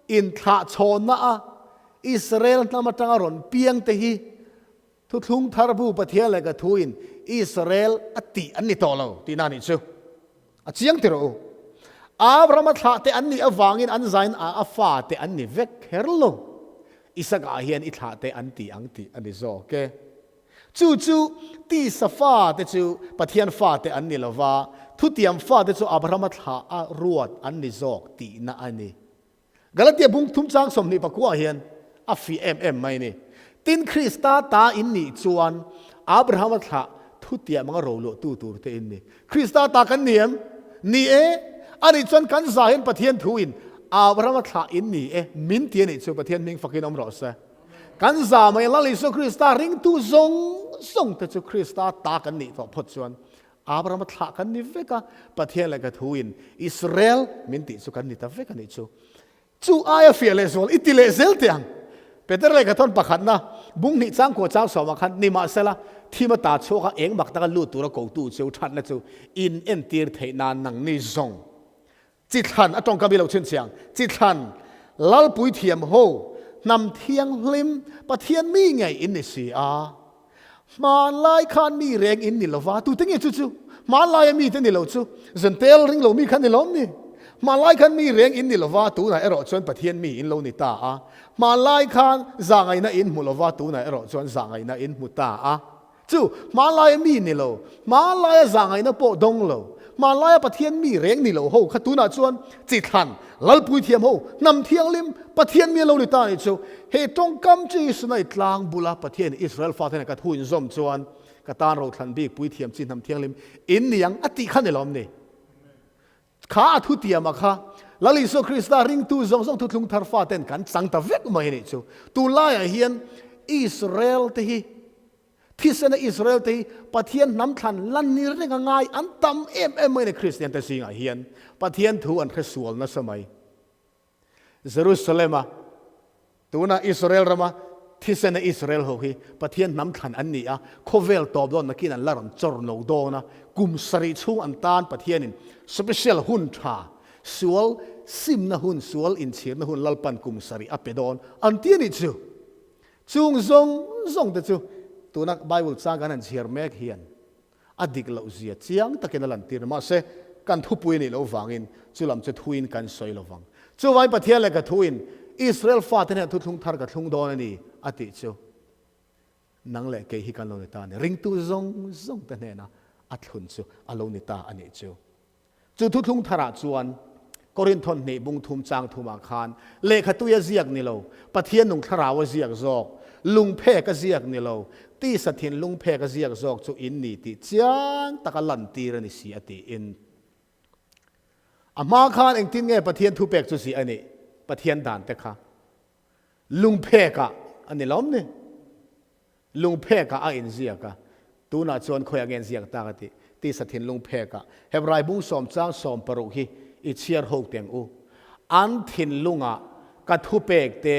Speaker 1: inthlahchhawnna a Israel hnam atanga rawn piang te hi Thuthlung Thar Bu Pathian leh ka thuin Israel a tih an ni tawh lo tihna a nih chu. A chiang ti rawh u. Abraham-a thlahte an nih avangin an zain a a fate an ni vek kher lo. Isaka hian i thlahte an ti ang tih a ni zawk e. Chu chu tisa fate chu Pathian fate an ni lova, thutiam fate chu Abraham-a thlah a ruat an ni zawk tihna a ni. Galatia bung thum chang 20 pakua hian a fih em em mai a ni. Tin, Krista ta in nih chuan Abrahama thlah thutiam anga roluahtu tur te in ni. Krista ta kan ni em? Ni e. A nih chuan kan za hian Pathian thu in Abrahama thlah in ni e min ti a nih chu Pathian hming fakin awm rawh se. Kan za mai Lal Isua Krista ringtu zawng zawng te chu Krista ta kan nih tawh phawt chuan Abrahama thlah kan ni vek a, Pathian leh ka thuin Israel min tih chu kan ni ta vek a nih chu. Chu aia fiah leh zual i ti leh zel teh ang. Peter leh ka thawn pakhatna bung hnih changkua chang sawmah khan nimahsela thim a ta chhuak a eng mak taka lut tura kotu chu thatna chu in entir theih nan nangni zawng Chi thlan a tawngkam i lo chhinchhiang, chi thlan Lalpui thiam ho, hnam thianghlim, Pathian mi ngei in ni si a. Hmanlai khan mi reng in ni lova, tute nge chu chu? Hmanlaia mite ni lo chu, Zentel ring lo mi kha ni lawm ni? Hmanlai khan mi reng in ni lova, tunah erawh chuan Pathian mi in lo ni ta a. Hmanlai khan zahngaihna in hmu lova, tunah erawh chuan zahngaihna in hmu ta a. Chu, hmanlaia mi ni lo, hmanlaia zahngaihna pawh dawng lo, hmanlaia Pathian mi reng ni lo ho kha tunah chuan chi thlan, Lalpui thiam ho, hnam thianghlim, Pathian mi a lo ni ta anih chu. He tawngkam chu Sinai tlang bula Pathian Israel fate nen ka thu inzawm chuan ka tan rothlan bik puithiam chi hnam thianghlim in ni ang a tih kha ni lawm ni? Kha a thutiama kha Lal Isua Krista ringtu zawng zawng thuthlung thar faten kan chang ta vek mai a nih chu. Tunlaiah hian Israel te hi thisena Israel te hi Pathian hnam thlan lan ni reng a ngai an tam em em mai a ni Kristian te zingah hian Pathian thu an hre sual nasa mai. Jerusalem-a, tuna Israel rama thisena Israel ho hi Pathian hnam thlan an ni a, khawvel tawp dawn nakin an la rawn chawr lo dawn a, kum sarih chhung an tan Pathianin special hun tha, sual simna hun, sual inchhirna hun Lalpan kum sarih a pe dawn an ti a nih chu. Chung zawng zawng te chu tuna Bible chang kan han chhiar mek hian A dik loh zia chiang takin a lantir a, mahse kan thupui a nih loh vangin chu lam chu thuin kan sawi lo vang. Chuvangin Pathian leh ka thuin Israel fate hnenah thuthlung thar ka thlung dawn a ni a tih chu nang leh kei hi kan lo ni ta a ni. Ringtu zawng zawng te hnena a thlun chu a lo ni ta a nih chu. Chu thuthlung tharah chuan Korinthon hnih bung thum chang thumah khan lehkha tui a ziak ni lo, Pathian nung thlarau a ziak zawk, lungphek a ziak ni lo, Tisa thinlung phek a ziak zawk chu in ni tih chiang taka lantir a ni si a tiin. A hma khan engtin nge Pathian thupek chu ziah a nih? Pathian dan te kha lungphekah a ni lawm ni? Lungphekah a inziak a, tunah chuan khawiah nge inziak tak a tih? Tisa thinlung phekah. Hebrai bung sawm chang 60 hi i chhiar ho teng u. An thinlungah ka thupek te,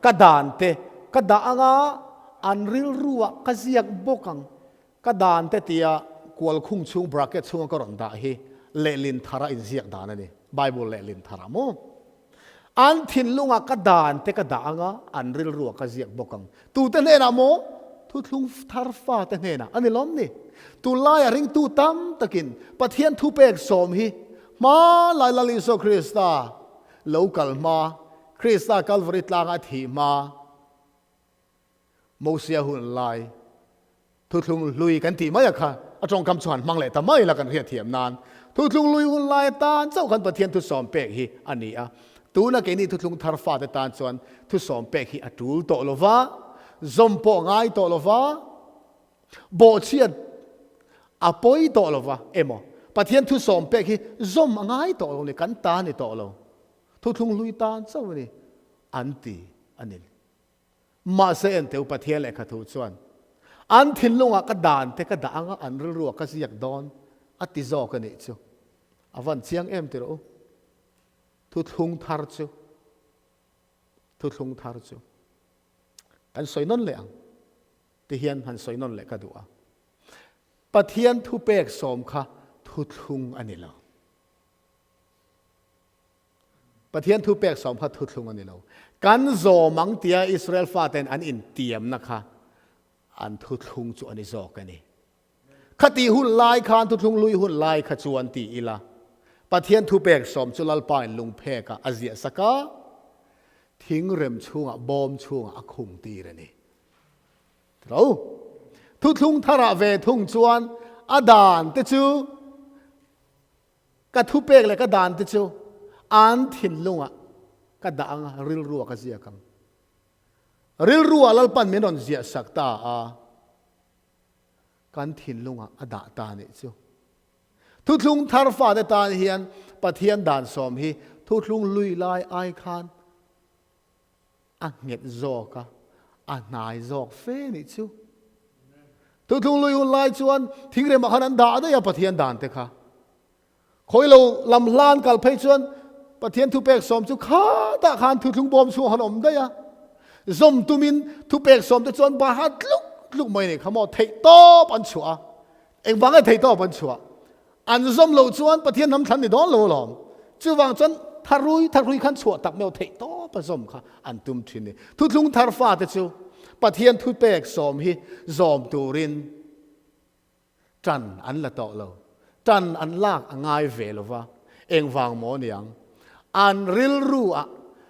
Speaker 1: ka dan te ka dah anga an rilruah ka ziak bawk ang. Ka dan te tia kual khung chhung bracket chhunga ka rawn dah hi lehlin thara inziak dan a ni, Bible lehlin thara maw? An thinlungah ka dan te ka dah anga an rilruah ka ziak bawk ang. Tute hnenah maw? Thuthlung thar fate hnenah a ni lawm ni? Tunlaiah ringtu tam takin Pathian thupek sawm hi hmanlai Lal Isua Krista lo kal hma, Krista Kalvari tlanga a thih hma, Mosia hun lai thuthlung hlui kan tih mai a kha a tawngkam chuan hmang leh ta mai la kan hriatthiam nan thuthlung hlui hun lai atan chauh khan Pathian thusawm pek hi a ni a. Tuna keini thuthlung thar fate tan chuan thusawm pek hi a tul tawh lo va, zawm pawh ngai tawh lo va, bawhchhiat a pawi tawh lo va emaw Pathian thusawm pek hi zawm a ngai tawh lo ni, kan ta ni tawh lo, thuthlung hlui tan chauh a ni an ti a ni. Mahse enteu Pathian lehkha thu chuan an thinlungah ka dan te ka dah anga an rilruah ka ziak dawn a ti zawk a nih chu. A van chiang em ti rawh u. Thuthlung thar chu Thuthlung thar chu kan sawi nawn leh ang ti hian han sawi nawn leh ka duh a. Pathian thupek sawm kha thuthlung a ni lo. Pathian thu pek sawm kha thuthlung a ni lo. Kan zawm ang tia Israel faten an intiamna kha an thuthlung chu a ni zawk a ni. Khati hun lai khan thuthlung lui hun lai kha chuan ti ila, Pathian thu pek sawm chu Lalpa in lungphekah a ziah sak a, thingrem chhungah bawm chhungah a khung tir a ni. Tiro. Thuthlung tharah ve thung chuan a dan te chu Ka thupek leh ka dan te chu an thinlungah ka dah ang a, rilruah ka ziak ang. Rilruah Lalpan min rawn ziah sak ta a, kan thinlungah a dah ta nih chu. Thuthlung thar fate tan hian Pathian dan sawm hi thuthlung lui lai ai khan a nghet zawk a, a hnai zawk fe nih chu. Thuthlung lui hun lai chuan thingremah khan an dah daih a Pathian dan te kha. Khawi lo lam hlan kal phei chuan Pathian thupek sawm chu khatah khan thuthlung bawm chhungah khan awm daih a. Zawm tumin thupek sawm te chuan baha tluk tluk mai nei kha maw theih tawp an chhuah a. Engvang nge theih tawp an chhuah? An zawm loh chuan Pathian hnam thlan ni dawn lo alawm. Chuvang chuan tharui tharui khan chhuah tak meuh theih tawp a zawm kha an tum thin ni. Thuthlung thar fate chu Pathian thupek sawm hi zawm turin tan an la tawh lo. Tan an lak a ngai ve lo va. Engvang maw niang? An rilru ah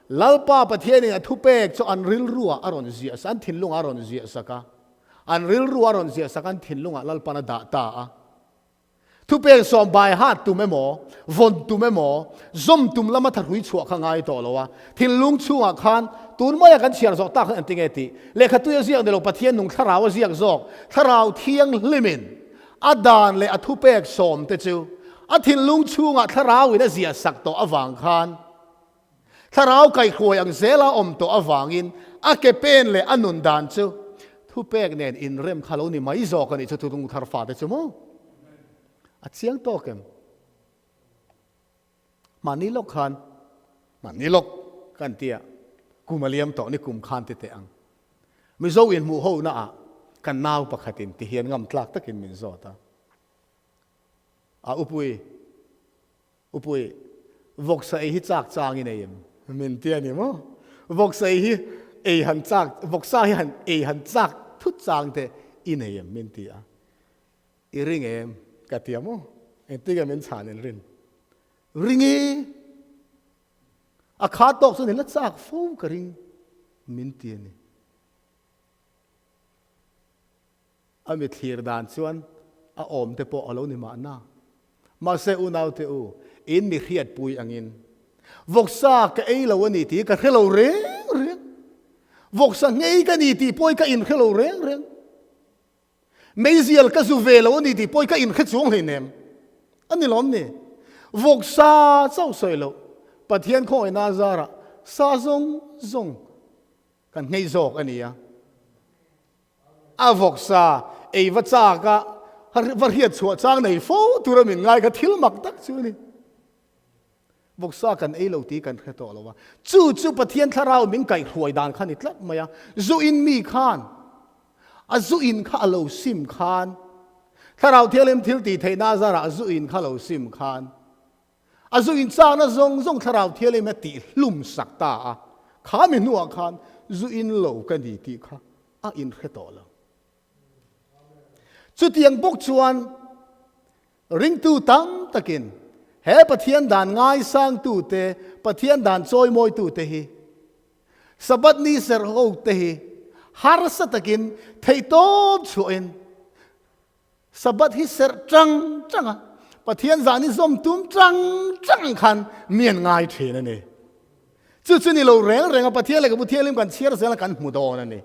Speaker 1: Lalpa Pathianin a thupek chu an rilru ah a rawn ziah an thinlungah a rawn ziah sak a. An rilru a rawn ziah sak an thinlungah Lalpan a dah ta a. Thupek sawm bai hat tum emaw, vawn tum emaw, zawm tum lama thahrui chhuah kha ngai tawh lo a. Thinlung chhungah khan tun maia kan chhiar zawh tak khan engti nge tih? Lehkhatui a ziak ni lo, Pathian nung thlarau a ziak zawk. Thlarau thianghlimin a dan leh a thupek sawm te chu a thinlung chhungah thlarauin a ziah sak tawh avang khan Thlarau kaihhruai ang zela awm tawh avangin a ke pen leh a nun dan chu thupek nen inrem kha lo ni mai zawk a nih chu thuthlung thar fate chu maw? A chiang tawk em? Mahni lawk khan, mahni lawk kan tia kum a liam tawh ni kum khan ti teh ang. Mizo inhmuh ho naah kan nau pakhatin ti hian ngam tlak takin min zawt a. A upui Upui, vawksa ei hi chak chang i nei em? Min ti a ni maw? Vawksa ei hi ei han chak, vawksa hi han ei han chak thut chang te i nei em? Min ti a. I ring em? Ka ti a maw? Engtin nge min chhan in rin? Ring i! A kha tawk chuan i la chak fo ka ring min ti a ni. A mi thlir dan chuan a awm te pawh a lo ni mahna. Mahse unaute u, in mi hriatpui angin vawksa ka ei lo a ni tih ka hre lo reng reng. Vawksa ngei ka ni tih pawhin ka inhre lo reng reng. Meizial ka zu ve lo a ni tih pawh hi ka inhre chuang hleinem. A ni lawm ni? Vawksa chauh sawi loh, Pathian khawngaihna zarah sa zawng zawng kan nghei zawk a ni a. A vawksa ei va chak a, va hriat chhuah chang nei fo tura min ngai kha thil mak tak chu a ni. Vawksa kan ei lo tih kan hre tawh lo a. Chu chu Pathian thlarau min kaihhruai dan kha ni tlat mai a. Zu in mi khan a zu in kha a lo sim khan, Thlarau Thianghlim thil tih theihna a zarah zu in kha lo sim khan, a zu in chakna zawng zawng Thlarau Thianghlim a tih hlum sak ta a. Kha mi hnuah khan zu in lo ka ni tih kha a inhre tawh lo. Chutiang bawk chuan Ringtu tam takin he Pathian dan ngaisangtute, Pathian dan chawimawitute hi Sabbath ni serh hote hi harsa takin theihtawp chhuahin Sabbath hi serh tang tang a, Pathian zan hi zawm tum tang tang khan mi an ngai thin a ni. Chu chu ni lo reng reng a Pathian lehkhabu thianghlim kan chhiar zel a kan hmu dawn a ni.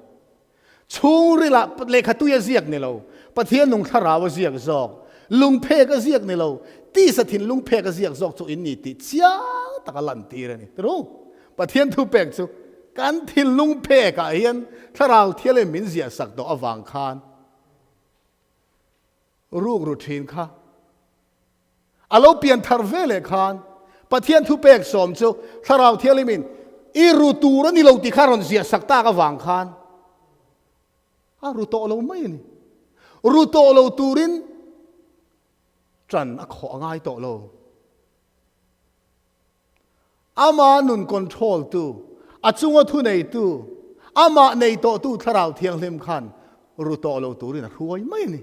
Speaker 1: Chhungrilah lehkha tui a ziak ni lo, Pathian nung thlarau a ziak zawk, lungphek a ziak ni lo, tisa thinlung phek a ziak zawk chu in ni tih chiang tak a lantir a ni. Ru, Pathian thupek chu kan thinlung phekah hian thlarau thialin min ziah sak tawh avang khan rukru thin kha A lo pian thar ve leh khan Pathian thupek sawm chu Thlarau Thianghlimin i ru tur a ni lo tih kha rawn ziah sak tak avang khan a ru tawh lo mai a ni. Ru tawh lo turin ṭan a khawh a ngai tawh lo. Ama nun control tu, a chunga thu nei tu, amah nei tawh tu Thlarau Thianghlim khan ru tawh lo turin a hruai mai a ni.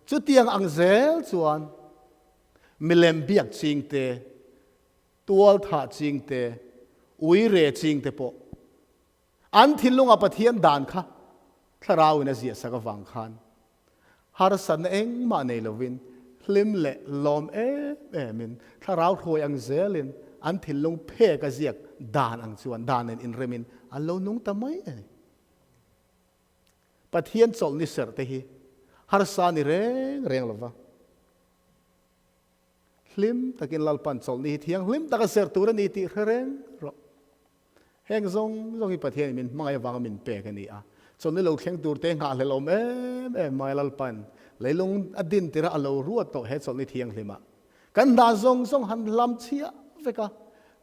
Speaker 1: Chutiang ang zel chuan milem biak ching te, tual thah ching te, ui re ching te pawh An thinlunga Pathian dan kha Thlarauin a ziahsak avang khan harsatna engmah nei lovin hlim leh lawm em emin Thlarau hruai ang zelin an thinlung phek a ziak dan ang chuan dan nen inremin an lo nung ta mai a ni. Pathian chawlhni serh te hi harsa ni reng reng lova hlim takin Lalpan chawlhni hi thianghlim taka serh tur a ni tih hre reng rawh. Heng zawng zawng hi Pathianin min hmangaih avanga min pek a ni a. Chawlhni lo thleng turte nghahhlelh awm em em mai Lalpan leilung a din tirh a lo ruat tawh he chawlhni thianghlimah kan hna zawng zawng han hlam chhiah vek a.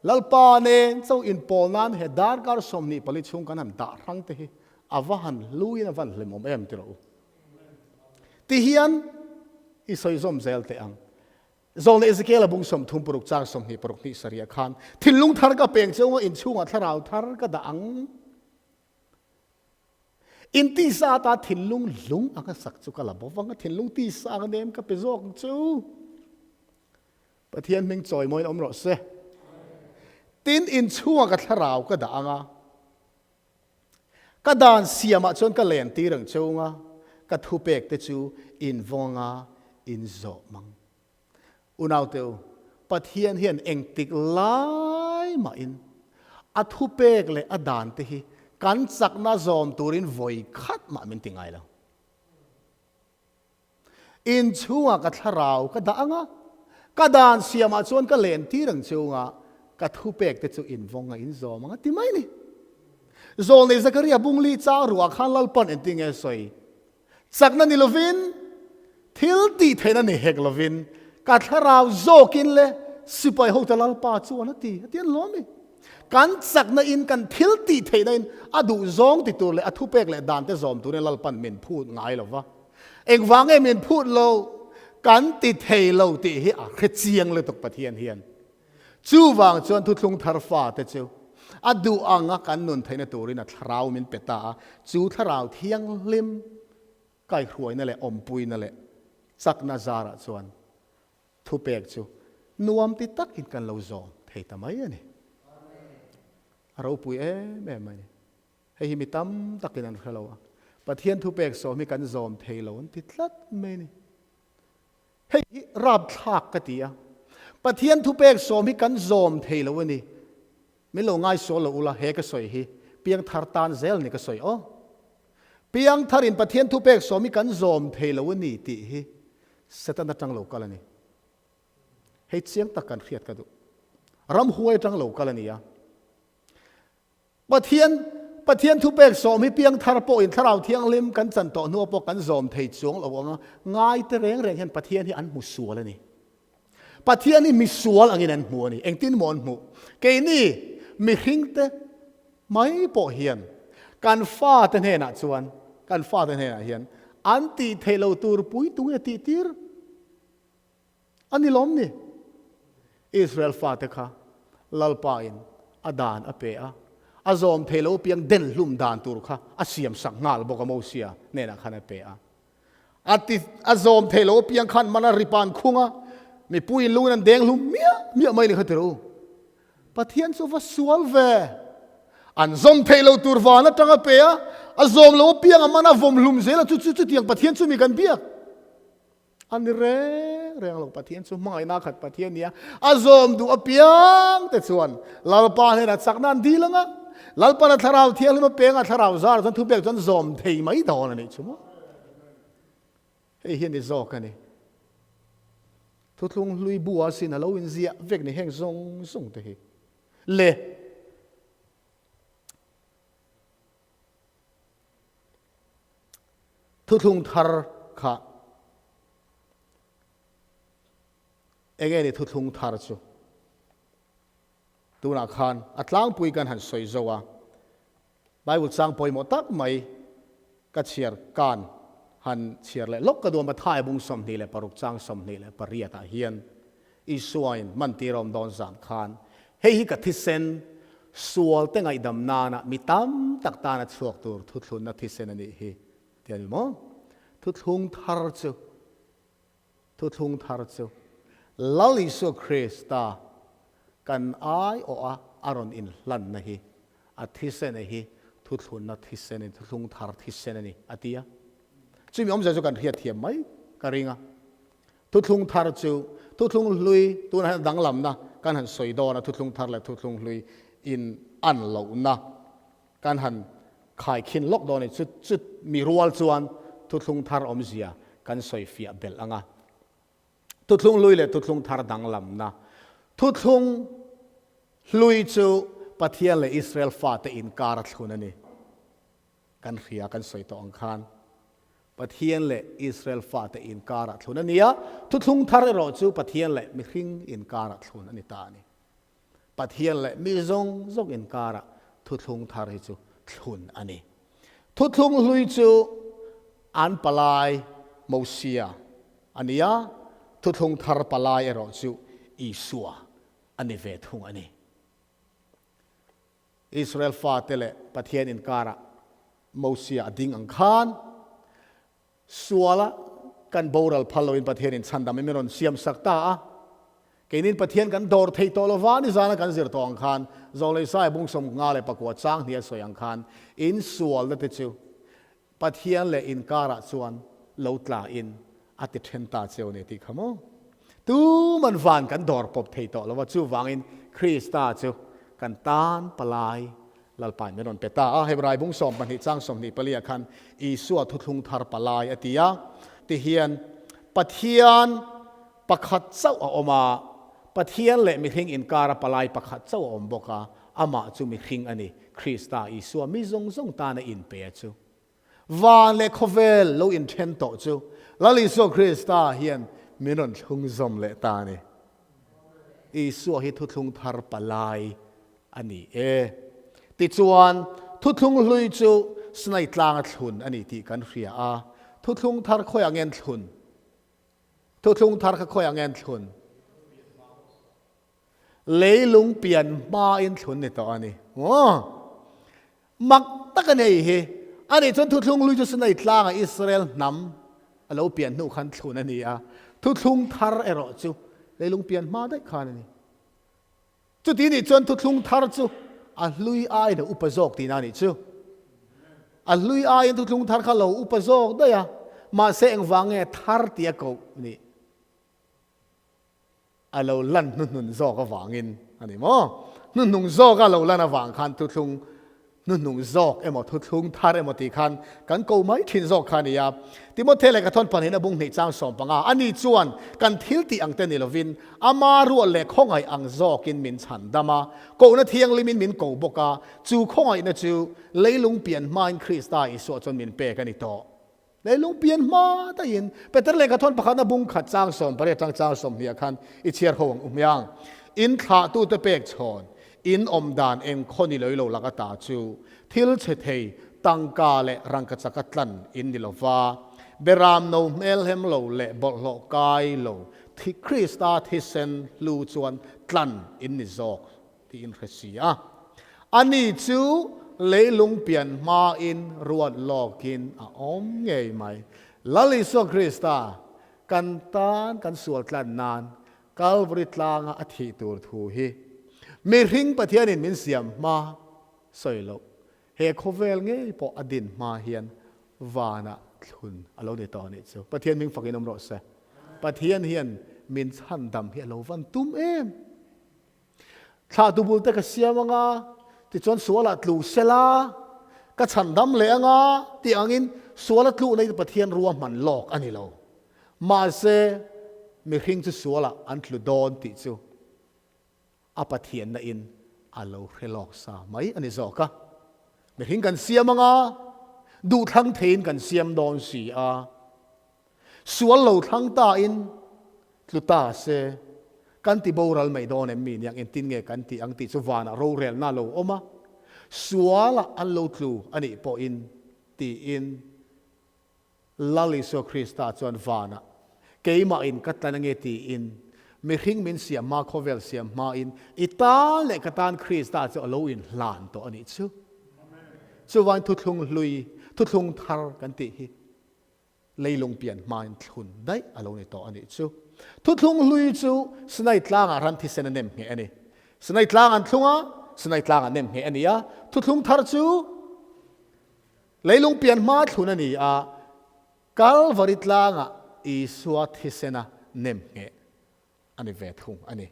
Speaker 1: Lalpa nen cho inpawl nan he darkar 24 chhung kan han dah hrang te hi a va han hluin a va han hlimawm em ti rawh u. Tihian i sawi zawm zel teh ang. Zawlna Ezekiel-a bung 36 chang 26 hnih sarih ah khan, Thinlung thar ka peng cheu nga inchhungah thlarau thar ka dah ang. In tisa ata thinlung lung anga sak chu ka la bo vang a, thinlung tisa anga nem ka pe zawk ang chu. Pathian hming chawimawiin awm rawh se. Tin, inchhungah ka thlarau ka dah ang a, ka dan siamah chuan ka len tir ang cheu nga, ka thupek te chu in vawng anga in zawh mang. Unaute u, Pathian hian engtik lai mahin a thupek leh a dan te hi kan chakna zawm turin vawi khat mah min ti ngai lo. Inchhungah ka thlarau ka dah ang a, ka dan siamah chuan ka len tir ang chunga ka thupek te chu invawng a inzawm ang a ti mai ni. Zawlnei Zakaria bungli chang ruah khan Lalpan engtin nge sawi? Chakna ni lovin, thil tih theihna ni hek lovin, ka thlarau zawkin le sipai hote Lalpa chuan a ti, a ti an lawm i. Kan chakna in kan thil tih theihna in a duh zawng ti tur leh a thupek leh dan te zawm turin Lalpan min phut ngai lova. Engvang nge min phut lo kan ti thei lo tih hi a hre chiang lutuk Pathian hian. Chuvang chuan thuthlung thar fate chu a duh anga kan nun theihna turin a thlarau min pe ta a, chu thlarau thianghlim kaihruaina leh awmpuina leh chakna zarah chuan thupek chu nuam ti takin kan lo zawm thei ta mai a ni. A ropui em em a ni. Hei hi mi tam takin an hre lo a, Pathian thupek sawm hi kan zawm thei lo an ti tlat mai a ni. Hei hi rapthlak ka ti a, Pathian thupek sawm hi kan zawm thei lo a ni. Min lo ngaisual lo ula, he ka sawi hi piangthar tan zel ni ka sawi aw. Piangtharin Pathian thupek sawm hi kan zawm thei lo a ni tih hi Satan atang lo kal a ni. Hei chiang tak kan hriat ka duh. Ramhuai atang lo kal a ni a. Pathian Pathian thupek sawm hi piangthar pawhin Thlarau Thianghlim kan chan tawh hnuah pawh kan zawm thei chuang lo ang a, ngai te reng reng hian Pathian hi an hmu sual a ni. Pathian hi misual angin an hmu a ni. Engtin maw an hmuh? Keini mihringte mai pawh hian kan fate hnenah chuan, kan fate hnenah hian an tih theih lo tur pui tunge tih tir a ni lawm ni? Israel fate kha Lalpain a dan a pe a, a zawm theih lo piang den hlum dan tur kha a siam sak nghal bawk a Mosia hnenah khan a pe a. A ti a zawm theih loh apiang khan man a ripan khung a, mipui in lungin an deng hlum miah miah mai ni kha ti rawh u. Pathian chu va sual ve. An zawm theih loh tur van atang a pe a, a zawm loh apiang a man a vawm hlum zel a, chu chu chutiang Pathian chu mi kan biak a ni reng reng lo. Pathian chu hmangaihna khat Pathian nia, a zawm duh apiang te chuan Lalpa hnenah chakna an dil ang a, Lalpana Thlarau Thianghlim apianga Thlarau zar chuan thupek chuan zawm thei mai dawn a nih chu maw. Hei hi a ni zawk a ni. Thuthlung hlui bu a sin a lo inziah vek ni heng zawng zawng te hi. Le. Thuthlung thar kha enge ni thuthlung thar chu? Tunah khan a tlangpui kan han sawi zo a, Bible chang pawimawh tak mai ka chhiar kan han chhiar leh lawk ka duam a, Thai bung 26 chang 28 ah hian Isuain mantir awm dawn zan khan hei hi ka thisen sual te ngaihdam nana mi tam tak tana chhuak tur thuthlunna thisen a nih hi ti a ni maw? Thuthlung thar chu Thuthlung thar chu Lal Isua Krista kan aiawha a rawn inhlanna hi, a thisene hi thuthlunna thisen a ni, thuthlung thar thisen a ni, a ti a. Chumi awmzia chu kan hriatthiam mai ka ring a. Thuthlung thar chu thuthlung hlui, tunah hian danglamna kan han sawi dawn a, thuthlung thar leh thuthlung hlui in an lohna kan han khaikhin lawk dawn a ni. Chu chu mi rual chuan thuthlung thar awmzia kan sawi fiah belh ang a. Thuthlung hlui leh thuthlung thar danglamna. Thuthlung hlui chu Pathian leh Israel fate inkar a thlun a ni. Kan hria kan sawi tawh ang khan Pathian leh Israel fate inkar a thlun a ni a, thuthlung thar erawh chu Pathian leh mihring inkar a thlun a ni ta a ni. Pathian leh mi zawng zawng inkarah thuthlung thar hi chu thlun a ni. Thuthlung hlui chu an palai Mosia a ni a, thuthlung thar palai erawh chu Isua a ni ve thung a ni. Israel fate leh Pathian inkarah Mosia a ding ang khan Suala kan boral phal loin Pathianin chhandam in min rawn siam sak ta a. Keinin Pathian kan dawr thei tawh lova nizana kan zir tawh ang khan, Zawngleisai bung 54 chang hnih a sawi ang khan, in sualna te chu Pathian leh inkarah chuan lo tla in a ti then ta cheu a ni tih kha maw? Tuman van kan dawr pawp thei tawh lova, chuvangin Krista chu kan tan palai Lalpain min rawn pe ta a, Hebrai bung 12 chang 24 ah khan Isua thuthlung thar palai a ti a, tihian Pathian pakhat chauh a awm a, Pathian leh mihring inkara palai pakhat chauh a awm bawk a, amah chu mihring a ni, Krista Isua mi zawng zawng tana inpe a chu. Van leh khawvel lo inthen tawh chu Lal Isua Krista hian min rawn thlung zawm leh ta a ni. Isua hi thuthlung thar palai a ni e. Tichuan, thuthlung hlui chu Sinai tlanga thlun a ni tih kan hria a, thuthlung thar khawiah nge an thlun? Thuthlung thar kha khawiah nge an thlun? Leilung pian hmain thlun ni tawh a ni. Aw! Mak tak a nei hi. A nih chuan thuthlung hlui chu Sinai tlanga Israel hnam a lo pian hnu khan thlun a ni a, thuthlung thar erawh chu leilung pian hma daih khan a ni. Chuti nih chuan thuthlung thar chu a hlui aiin a upa zawk tihna a nih chu. A hlui aiin thuthlung thar kha lo upa zawk daih a, mahse engvang nge thar tih a koh nih? A lo lan hnuhnun zawk avangin a ni maw? Hnuhnung zawka lo lan avang khan thuthlung Hnuhnung zawk emaw thuthlung thar emaw tih khan kan ko mai thin zawk kha a ni a. Timothea lehkha thawn pahnihin a bung hnih chang 15, Ani chuan kan thil tih ang te ni lovin ama rual leh khawngaih ang zawkin min chhan dam a, kohna thianghlimin min ko bawk a, chu khawngaihna chu leilung pian hmain Krista Isua chuan min pek a ni tawh. Leilung pian hma daihin Peter lehkha thawn pakhatna bung khat chang 18 atang chang 20 ah khan i chhiar ho ang u hmiang. In thlahtute pek chhawn, in awm dan eng khaw ni loi lo lak ata chu thil chhe thei tangka leh rangka chaka tlan in ni lo va, beram no hmelhem lo leh bawlhhlawh kai lo thi Krista thisen hlu chuan tlan in ni zawk tiin hre si a. Ani chu leilung pian hmain ruat lawkin a awm ngei mai. Lal Isua Krista kan tan kan sual tlan nan Kalvari tlanga a thih tur thu hi mihring Pathianin min siam hma sawi loh he khawvel ngei pawh a din hma hian vanah thlun a lo ni tawh a nih chu. Pathian hming fakin awm rawh se. Pathian hian min chhandam hi a lo van tum em. Thlahtu bul te ka siam anga, tichuan sualah tlu sela, ka chhandam leh anga tih angin suala tluhna hi Pathian ruahman lawk a ni lo. Mahse, mihring chu sualah an tlu dawn tih chu a Pathianna in a lo hre lawk sa mai a ni zawk a. Mihring kan siam anga, duhthlang theiin kan siam dawn si a. Sual lo thlang tain tlu ta se, kan ti boral mai dawn em mi niang engtin nge kan tih ang tih chu vanah rorelna a lo awm a, sualah an lo tlu a nih pawhin tiin Lal Isua Krista chuan vanah keimahin ka tlan ange tiin mihring min siam hma khawvel siam hmain i tan leh ka tan Krista chu a lo inhlan tawh a nih chu. Chuvain thuthlung hlui, thuthlung thar kan tih hi Leilung pian hmain thlun daih a lo ni tawh a nih chu. Thuthlung hlui chu Sinai tlangah ran thisen a nem ngheh a ni. Sinai tlang an thlung a, Sinai tlang an nem ngheh a ni a. Thuthlung thar chu leilung pian hma thlun a ni a, Kalvari tlangah Isua thisen a nem ngheh a ni ve thung a ni.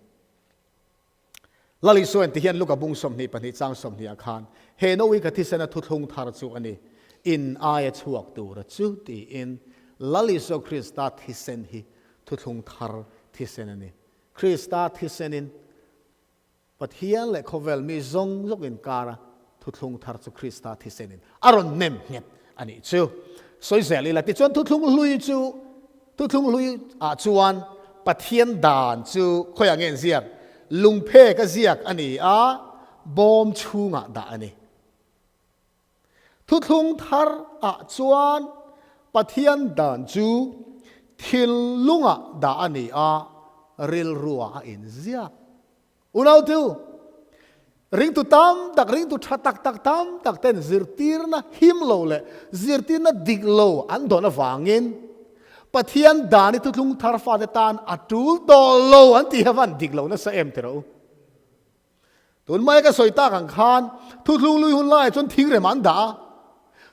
Speaker 1: Lal Isua in tihian Luka bung 22 chang 20 ah khan, He no hi ka thisena thuthlung thar chu a ni, in aia chhuak tura chu tiin Lal Isua Krista thisen hi thuthlung thar thisen a ni. Krista thisenin Pathian leh khawvel mi zawng zawng inkara thuthlung thar chu Krista thisenin a rawn nem nghet a nih chu. Sawi zel ila tichuan thuthlung hlui chu Thuthlung hlui ah chuan Pathian dan chu khawiah nge an ziak? Lungphek a ziak a ni a, bawm chhungah dah a ni. Thuthlung thar ah chuan Pathian dan chu thinlungah dah a ni a, rilruah a inziak. Unautu, ringtu tam tak, ringtu tha tak tak tam tak ten zirtirna him lo leh zirtirna dik lo an dawn avangin Pathian dan hi thuthlung thar fate tan a tul tawh lo an tih hi a van dik lo nasa em ti rawh u. Tun mai ka sawi tak ang khan thuthlung lui hun laiah chuan thingrem an dah a,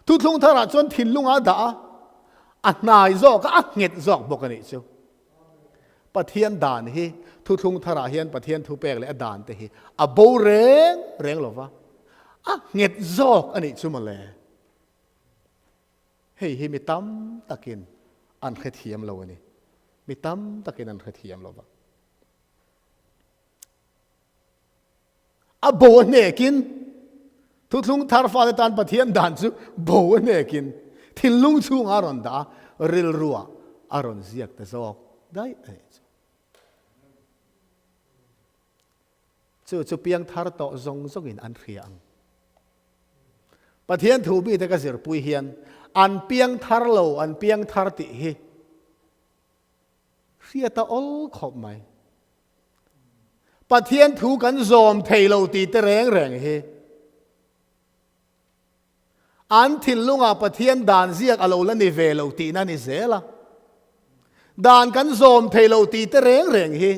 Speaker 1: thuthlung tharah chuan thinlung a dah a, a hnai zawk a, a nghet zawk bawk a nih chu. Pathian dan hi thuthlung tharah hian Pathian thupek leh a dan te hi a bo reng reng lo va, a nghet zawk a nih chu mawle. Hei hi mi tam takin an hrethiam lo a ni. Mi tam takin an hrethiam lo va. A bo a hnekin thuthlung thar fate tan Pathian dan chu bo a hnekin thinlung chhungah a rawn dah a, rilruah a rawn ziak ta zawk daih a nih chu. Chu chu piangthar tawh zawng zawngin an hria ang. Pathian thu mite ka zirpui hian an piangthar lo, an piangthar tih hi Hriat a awl khawp mai. Pathian thu kan zawm thei lo tih te reng reng hi an thinlungah Pathian dan ziak a lo la ni ve lo tihna a ni zel a. Dan kan zawm thei lo tih te reng reng hi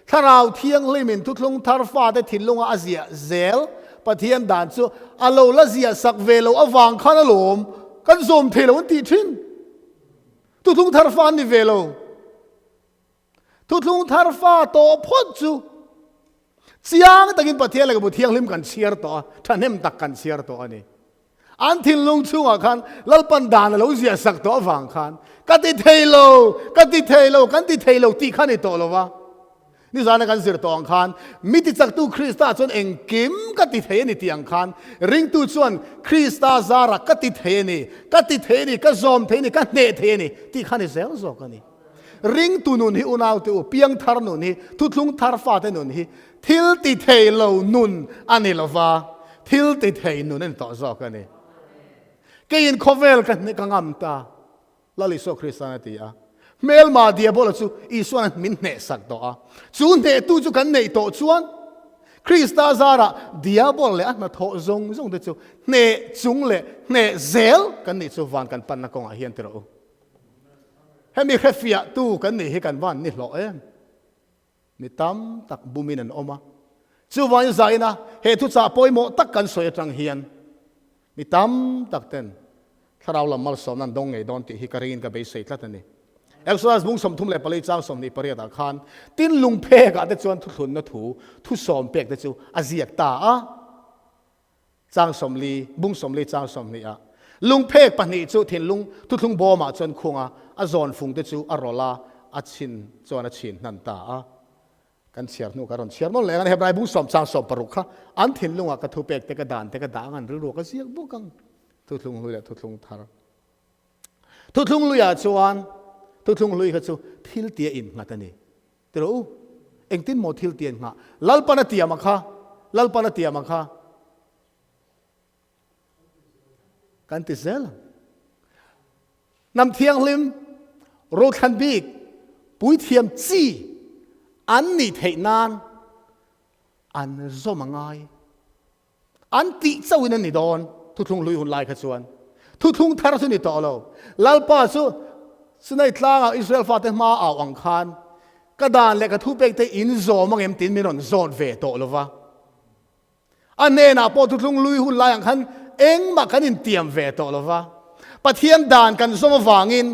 Speaker 1: Thlarau Thianghlimin thuthlung thar fate thinlungah a ziah zel. Pathian dan chu a lo la ziah sak ve lo avang khan alawm kan zawm thei lo an tih thin. Thuthlung thar fa an ni ve lo. Thuthlung thar fa tawh phawt chu. Chiang takin Pathian lehkhabu thianghlim kan chhiar tawh a, thahnem tak kan chhiar tawh a ni. An thinlung chhungah khan Lalpan dan a lo ziah sak tawh avang khan ka ti thei lo, ka ti thei lo, kan ti thei lo tih kha ni tawh lo va. Nizana kan zir tawh ang khan mi tichaktu Krista chuan engkim ka ti thei a ni tih ang khan ringtu chuan Krista zara ka ti thei a ni, ka ti thei a ni, ka zawm thei a ni, ka hneh thei a ni tih kha ni zel zawk a ni. Ringtu nun hi unaute u, piangthar nun hi, thuthlung thar fate nun hi thil ti thei lo nun a ni lo va, thil ti thei nun a ni tawh zawk a ni. Keiin khawvel ka ka ngam ta, Lal Isua Krista'n a ti a. Hmelma Diabola chu Isua'n min hnehsak tawh a. Chu hnehtu chu kan neih tawh chuan Krista zarah Diabol leh a hnathawh zawng zawng te chu hneh chung leh hneh zel kan nih chu van kan panna kawngah hian ti rawh u. Hemi hrefiahtu kan nih hi kan van ni hlawh em? Mi tam tak bumin an awm a. Chuvangin zaina he thuchah pawimawh tak kan sawi atang hian mi tam tak ten thlarau lam malsawmna an dawng ngei dawn tih hi ka ringin ka beisei tlat a ni. Exodus bung 34 chang 28 ah khan tin lungphek ah te chuan thuthlunna thu thusawm pek te chu a ziak ta a. Chang 40, bung 40 chang 20 ah lungphek pahnih chu thinlung thuthlung bawmah chuan khung a, a zawn fung te chu a rawlh a, a chhin chuan a chhin hnan ta a. Kan chhiar hnu ka rawn chhiar nawlh leh ang a, Hebrai bung sawm chang sawm paruk kha an thinlungah ka thupek te ka dan te ka dah ang an rilru ka ziak bawk ang. Thuthlung hlui leh thuthlung thar. Thuthlung hluiah chuan thuthlung hlui kha chu thil tia innghat a ni. Ti rawh u, engtin maw thil tian nghah? Lalpan a tiam a kha, Lalpan a tiam a kha. Kan ti zel ang. Hnam thianghlim, rothlan bik, puithiam chi an nih theih nan an zawm a ngai. An tih chauhin a ni dawn, thuthlung hlui hun lai kha chuan. Thuthlung thar chu ni tawh lo. Lalpa chu Sinai tlangah Israel fate hma au ang khan ka dan leh ka thupek te in zawm ang em tiin min rawn zawt ve tawh lo va. A hnenah pawh thuthlung hlui hun lai ang khan engmah kan intiam ve tawh lo va. Pathian dan kan zawm avangin,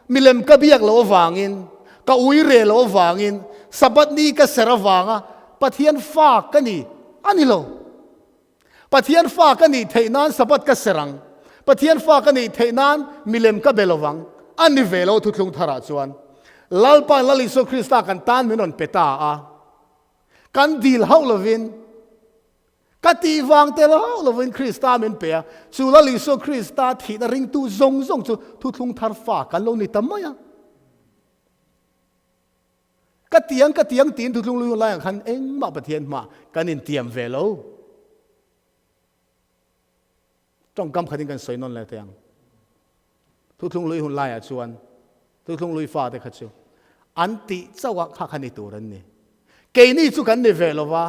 Speaker 1: milem ka biak loh avangin, ka ui reh loh avangin, Sabbath ni ka ser avanga Pathian fa ka ni a ni lo. Pathian fa ka nih theih nan Sabbath ka ser ang. Pathian fa ka nih theih nan milem ka be lo vang. A ni ve lo thuthlung tharah chuan. Lalpa Lal Isua Krista kan tan min rawn pe ta a. Kan dil hauh lovin, ka tih vang tel hauh lovin Krista min pe a. Chu Lal Isua Krista thihna ringtu zawng zawng chu thuthlung thar fa kan lo ni ta mai a. Ka tiang ka tiang tiin thuthlung lui hun laiah khan engmah Pathian hmah kan intiam ve lo. Tawngkam khatin kan sawi nawn leh teh ang. Thuthlung lui hun laiah chuan thuthlung lui fate kha chu an tih chauh ah kha kha ni tur an ni. Keini chu kan ni ve lo va,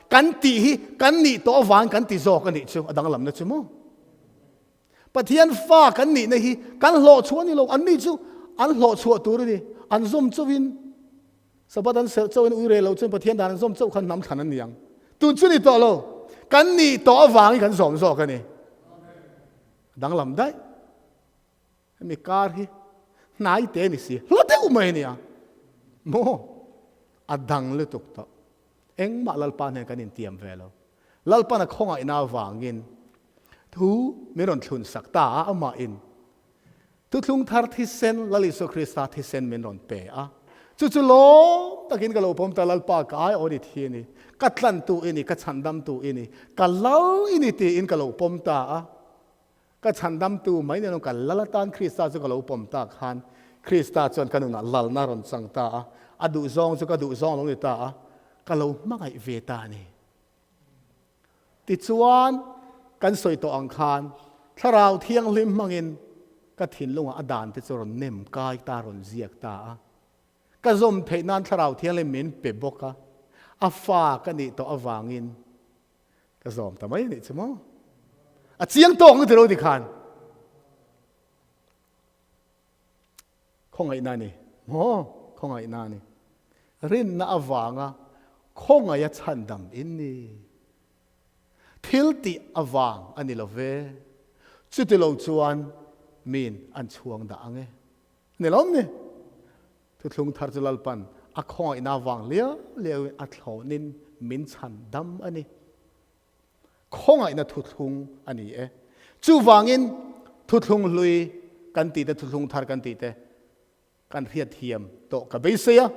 Speaker 1: kan tih hi kan nih tawh avangin kan ti zawk a nih chu a danglamna chu maw? Pathian fa kan nihna hi kan hlawhchhuah a ni lo, anni chu an hlawhchhuah tur a ni. An zawm chauhin, Sabbath an serh chauhin ui reh lo chuan Pathian dan an zawm chauh khan hnam thlan an ni ang. Tun chu ni tawh lo, kan nih tawh avangin kan zawm zawk a ni. Danglam daih. Hemi kar hi hnai te ni si, hla deuh mai a nia. Maw? A dang lutuk tawh. Engmah Lalpa hnen kan intiam ve lo. Lalpan a khawngaihna avangin thu min rawn thlun sak ta a, amahin thuthlung thar thisen, Lal Isua Krista thisen min rawn pe a. Chu chu lawm takin ka lo pawm ta, Lalpa ka ai aw ni thi a ni, ka tlantu i ni, ka chhandamtu i ni, ka lal i ni tiin ka lo pawm ta a. Ka chhandamtu mai nen ka lal atan Krista chu ka lo pawm ta khan Krista chuan ka nunah lalna a rawn chang ta a, a duhzawng chu ka duhzawng lo ni ta a, ka lo hmangaih ve ta a ni. Tichuan, kan sawi tawh ang khan Thlarau Thianghlim hmangin ka thinlungah a dan te chu rawn nem kai ta, rawn ziak ta a. Ka zawm theih nan Thlarau Thianghlim min pe bawk a, a fa ka nih tawh avangin Ka zawm ta mai a nih chu maw? A chiang tawk na tilo ti khan. Khawngaihna ni. Maw? Khawngaihna ni. Rinna avanga khawngaih a chhandam in ni. Thil tih avang a ni lo ve. Chutilo chuan min an chhuang dah ang e. Ni lawm ni? Thuthlung thar chu Lalpan a khawngaihna vang liau liauin a thlawnin min chhan dam a ni. Khawngaihna thuthlung a ni e. Chuvangin thuthlung hlui kan tih te, thuthlung thar kan tih te kan hriatthiam tawh ka beisei a.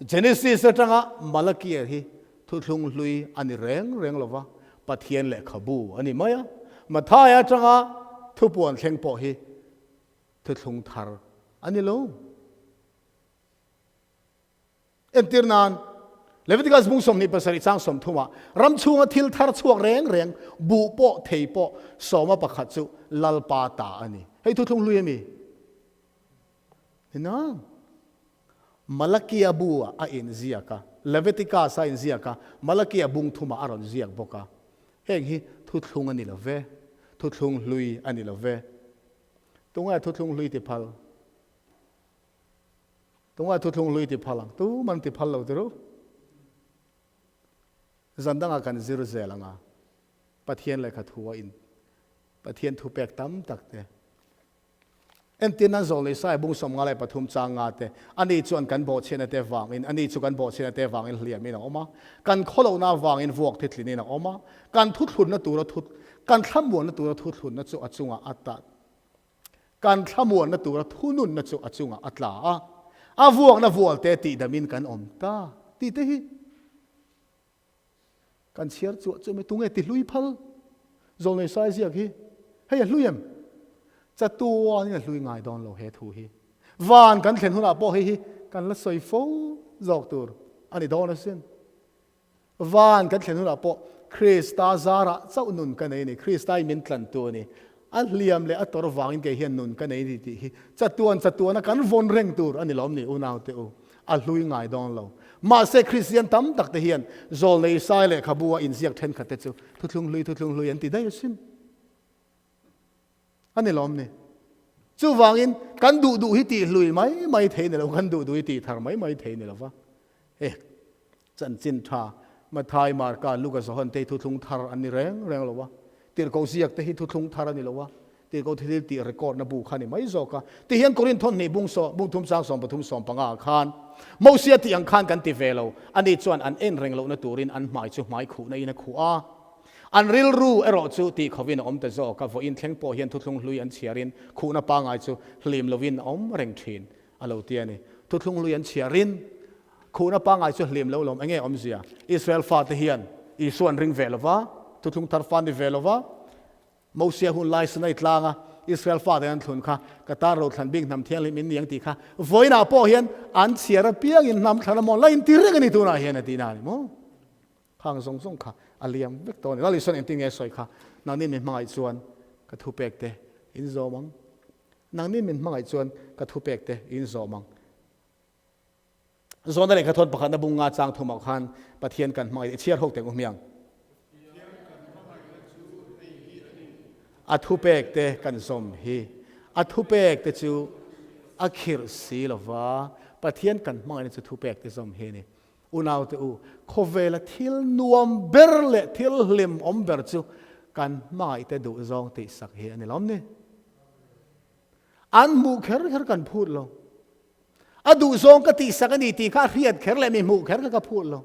Speaker 1: Genesis atanga Malakia hi thuthlung hlui a ni reng reng lo va, Pathian lehkhabu a ni mai a. Mathaia atanga thupuan thleng pawh hi thuthlung thar a ni lo. Entir nan, Leviticus bung 27 chang 30 ah ram chhunga thil thar chhuak reng reng buh pawh thei pawh sawma pakhat chu Lalpa ta a ni. Hei thuthlung hlui a mi? Ni nang. Malakia bu ah a inziak a, Leviticus a inziak a, Malakia bung thumah a rawn ziak bawk a. Heng hi thuthlung a ni lo ve, thuthlung hlui a ni lo ve. Tunge thuthlung hlui ti phal? Tunga thuthlung hlui ti phal ang? Tu man ti phal lo ti ru. Zan dangah kan zir zel anga Pathian lehkha thu a in Pathian thu pek tam tak te. Entir nan zawh leh sai bung 53 chang nga te ani chuan kan bawhchhiatna te vangin ani chu kan bawhchhiatna te vangin hliam in a awm a, kan khawlohna vangin vuak thitlin in a awm a, kan thuthlunna tura thu kan thlamuanna tura thuthlunna chu a chungah a ta Kan thlamuanna tura thununna chu a chungah a tla a, a vuakna vualte tihdamin kan awm ta tih te hi kan chhiar chuah chu mi tunge ti hlui phal? Zawlnei sai ziak hi hei a hlui em? Chatuanin a hlui ngai dawn lo he thu hi. Van kan thlen hunah pawh hei hi kan la sawi fo zawk tur a ni dawn asin. Van kan thlen hunah pawh Krista zarah chauh nun ka nei a ni. Krista hi min tlantu a ni. A hliam leh a tawrh vangin kei hian nun ka nei a ni tih hi chatuan chatuana kan vawn reng tur a ni lawm ni unaute u. A hlui ngai dawn lo. Mahse Kristian tam tak te hian Zawlnei Isai lehkhabu a inziak thenkhat te chu thuthlung hlui thuthlung hlui an ti daih asin. A ni lawm ni. Chuvangin kan duh duh hi tih hlui mai mai thei ni lo, kan duh duh hi tih thar mai mai thei ni lo va. E, chanchin tha Mathai, Marka, Luka, Johan te hi thuthlung thar an ni reng reng lo va. Tirhkoh ziak te hi thuthlung thar a ni lo va. Tirhkoh thil tih record na bu kha a ni mai zawk a. Tihian Korinth thawn hnih bung saw, bung thum sang 13 15 ah khan Mosia tih ang khan kan ti ve lo. Ani chuan an en reng lohna turin an hmai chu hmai khuhna in a khuh a. An rilru erawh chu tih khovin a awm ta zawk a, vawiin thleng pawh hian thuthlung hlui an chhiarin khuhna pangngai chu hlim lovin a awm reng thin a lo ti a ni. Thuthlung hlui an chhiarin khuhna pangngai chu hlim lo lawm enge awmzia? Israel fate hian Isua an ring ve lo va, thuthlung thar fa an ni ve lo va, Mosia hun lai Sinai tlanga Israel fate an thlun kha ka tan rothlan bik hnam thianghlim in ni ang tih kha vawiinah pawh hian an chhiar apiangin hnam thlan a maw la inti reng a ni tunah hian a tihna a ni maw? Khang zawng zawng kha a liam vek tawh a ni. Lal Isuan engtin nge a sawi kha? Nangni min hmangaih chuan ka thupek te in zawm ang. Nangni min hmangaih chuan ka thupek te in zawm ang. Zawhna lehkha thawn pakhatna bung nga chang thumah khan Pathian kan hmangaih i chhiar ho teh u hmiang. A thupek te kan zawm hi. A thupek te chu a khirh si lova Pathian kan hmangaihna chu thupek te zawm hi a ni. Unaute u, khawvela thil nuam ber leh thil hlim awm ber chu kan hmangaihte duh zawng tihsak hi a ni lawm ni? An hmuh kher kher kan phut lo. A duh zawng ka tihsak a ni tih kha a hriat kher leh mi hmuh kher kha ka phut lo.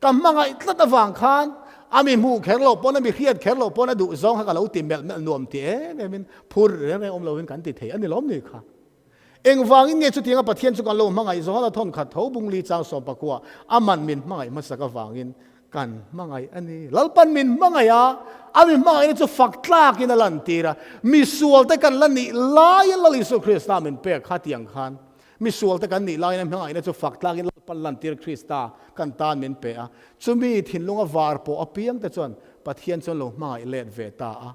Speaker 1: Ka hmangaih tlat avang khan a mi hmuh kher loh pawn, a mi hriat kher loh pawn a duh zawng kha ka lo ti melh melh nuam ti em emin phur reng reng awm lovin kan ti thei a ni lawm ni kha? Engvangin nge chutianga Pathian chu kan lo hmangaih zawhna thawn khat tho bung li chang 19 a man min hmangaih hmasak avangin kan hmangaih a ni. Lalpan min hmangaih a, a min hmangaihna chu fak tlakin a lantir a. Misualte kan la nih laiin Lal Isua Krista min pek kha tiang khan misualte kan nih laiin a hmangaihna chu fak tlakin Lalpan lantir Krista kan tan min pe a. Chumi thinlunga var pawh apiangte chuan Pathian chuan lo hmangaih let ve ta a.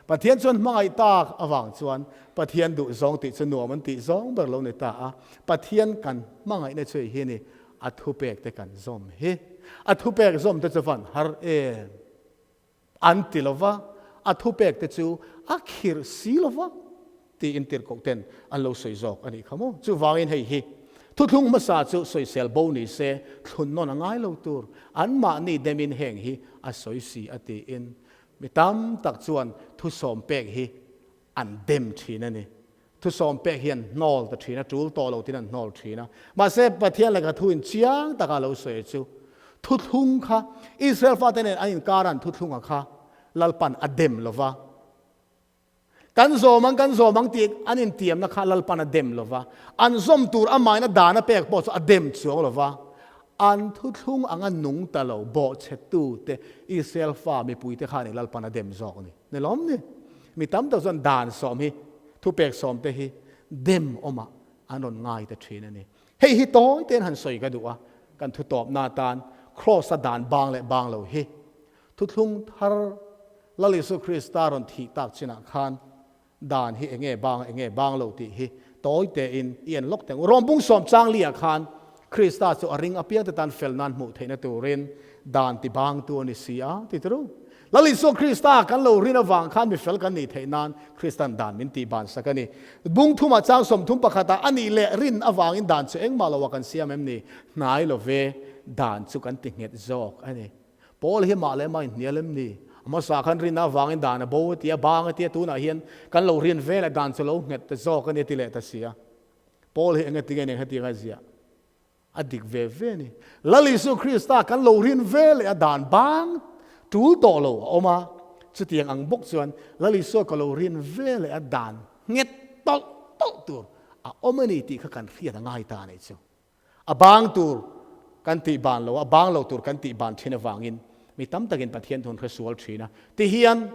Speaker 1: Pathian chuan hmangaih tak avang chuan Pathian duh zawng tih chu nuam an tih zawng ber lo ni ta a. Pathian kan hmangaihna chu hi ni a thupek te kan zawm hi. A thupek zawm te chu van har em an ti lo va, a thupek te chu a khirh si lo va tiin tirhkoh ten an lo sawi zawk a nih kha maw. Chuvangin hei hi thuthlung hmasa chu sawisel bo ni se thlun nawn a ngai lo tur anmahni demin heng hi a sawi si a tiin Mi tam tak chuan thusawm pek hi an dem thin a ni. Thusawm pek hi an hnawl ta thin a, tul tawh lo tin an hnawl thin a. Mahse, Pathian lehkha thu in chiang taka lo sawi chu, thuthlung kha Israel fate nen an inkar an thuthlunga kha Lalpan a dem lo va. Kan zawm ang, kan zawm ang tih an intiamna kha Lalpan a dem lo va. An zawm tur amahin a dan a pek pawh chu a dem chuang lo va. An thuthlung anga nung ta lo bawhchhetute Israel fa mipuite kha ni Lalpan a dem zawk ni. Ni lawm ni. Mi tam tak chuan dan sawm hi, thupek sawm te hi dem awmah an rawn ngai ta thin a ni. Hei hi tawi tein han sawi ka duh a, kan thu tawpna atan Kraws-a dan bang leh bang lo hi thuthlung thar Lal Isu Krista rawn thih tak chinah khan dan hi enge bang enge bang lo tih hi tawi tein i en lawk teng. Rawm bung sawm chang liah khan Krista chu a ring apiang te tan fel nan hmuh theihna turin dan ti bangtu a ni si a ti turu. Lal Isua Krista kan lo rin avang khan mi fel kan nih theih nan Kristan dan min tih ban sak a ni. Bung thumah chang 30 pakhatah a nih leh rin avangin dan chu engmah loah kan siam em ni? Hnai lo ve, dan chu kan ti nghet zawk a ni. Paul hi mah leh mah inhnial em ni? A hmasa khan rinna avangin dan a bo a ti a, bang a ti a, tunah hian kan lo rin ve leh dan chu lo nghet ta zawk a ni a ti leh ta si a. Paul hi enge tinge nen hetiang a ziah? A dik ve ve a ni. Lal Isu Krista kan lo rin ve leh a dan bang tul tawh lo a awm a, chutiang ang bawk chuan Lal Isua ka lo rin ve leh a dan nghet tawlh tawlh tur a awm a ni tih kha kan hriat a ngai ta a nih chu. A bang tur kan tih ban lo, a bang lo tur kan tih ban thin avangin mi tam takin Pathian thun hre sual thin a. Tihian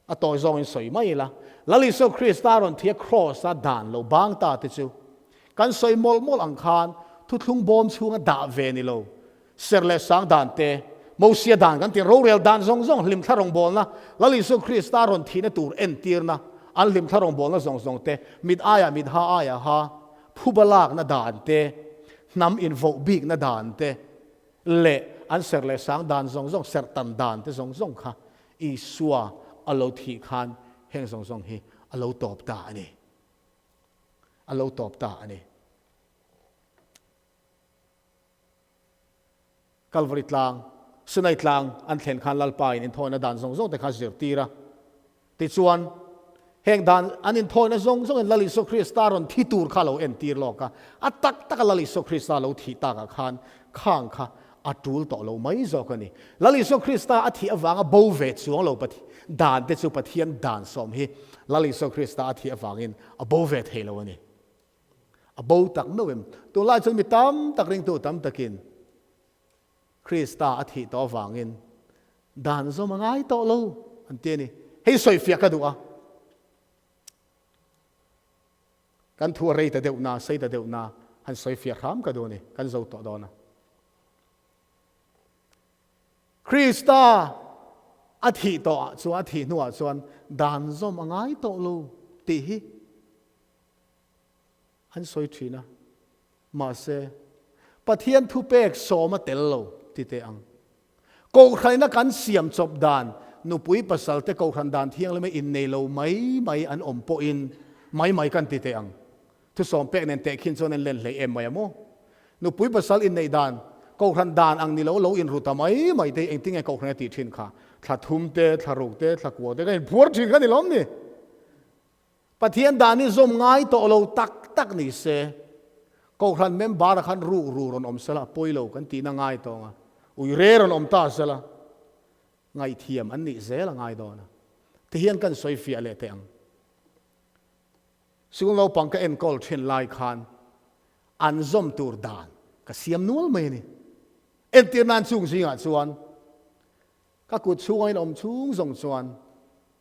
Speaker 1: a tawi zawngin sawi mai ila, Lal Isua Krista rawn thia Kraws-a dan lo bang ta te chu kan sawi mawlh mawlh ang khan thuthlung bawm chhunga dah ve ni lo, ser leh sang dan te, Mosia dan kan tih rorel dan zawng zawng hlimthla rawngbawlna, Lal Isua Krista rawn thihna tur entirna, an hlimthla rawngbawlna zawng zawng te, mit aiah mit ha aiah ha, phuba lakna dan te, hnam invoh bikna dan te leh an serh leh sang dan zawng zawng, serh tan dan te zawng zawng kha Isua a lo thih khan heng zawng zawng hi a lo tawp ta a ni. A lo tawp ta a ni. Kalvari tlang, Sinai tlang an thlen khan Lalpa in inthawina dan zawng zawng te kha zirtir a. Tichuan, heng dan an inthawina zawng zawngin Lal Isua Krista rawn thi tur kha a lo entir lawk a. A tak taka Lal Isua Krista lo thih takah khan khang kha a tul tawh lo mai zawk a ni. Lal Isua Krista a thih avanga bo ve chuang lo dan te chu Pathian dan sawm hi Lal Isua Krista a thih avangin a bo ve thei lo a ni. A bo tak meuh em? Tunlai chuan mi tam tak ringtu tam takin Krista a thih tawh avangin dan zawm a ngai tawh lo an ti a ni. Hei sawifiah ka duh a. Kan thu a rei ta deuh na, sei ta deuh na, han sawifiah hram ka duh a ni. Kan zo tawh dawn a. Krista a thih tawh ah chuan, a thih hnuah chuan dan zawm a ngai tawh lo tih hi An sawi thin a, mahse, Pathian thupek sawm a tel lo ti teh ang. Kohhranina kan siam chawp dan, nupui pasal te kohhran dan thianglima innei lo mai mai an awm pawhin mai mai kan ti teh ang. Thusawm pek nen tehkhin chuan an len hlei em mai a maw? Nupui pasal inneih dan, kohhran dan ang ni lo lo inru ta mai mai te hi engtinge kohhran a tih thin kha? Thla thum te, thla ruk te, thla kua te kan inphuar thin kha ni lawm ni? Pathian dan hi zawm ngai tawh lo tak tak ni se, Kohhran member-a khan ruk ru rawn awm sela a pawi lo kan tihna ngai tawng a, ui re rawn awm ta sela ngaihthiam an nih zel a ngai dawn a. Tihian kan sawi fiah leh teh ang. Sikul naupang ka enkawl thin lai khan an zawm tur dan ka siam nual mai a ni. Entir nan chung zingah chuan Ka kut chhunga in awm chhung zawng chuan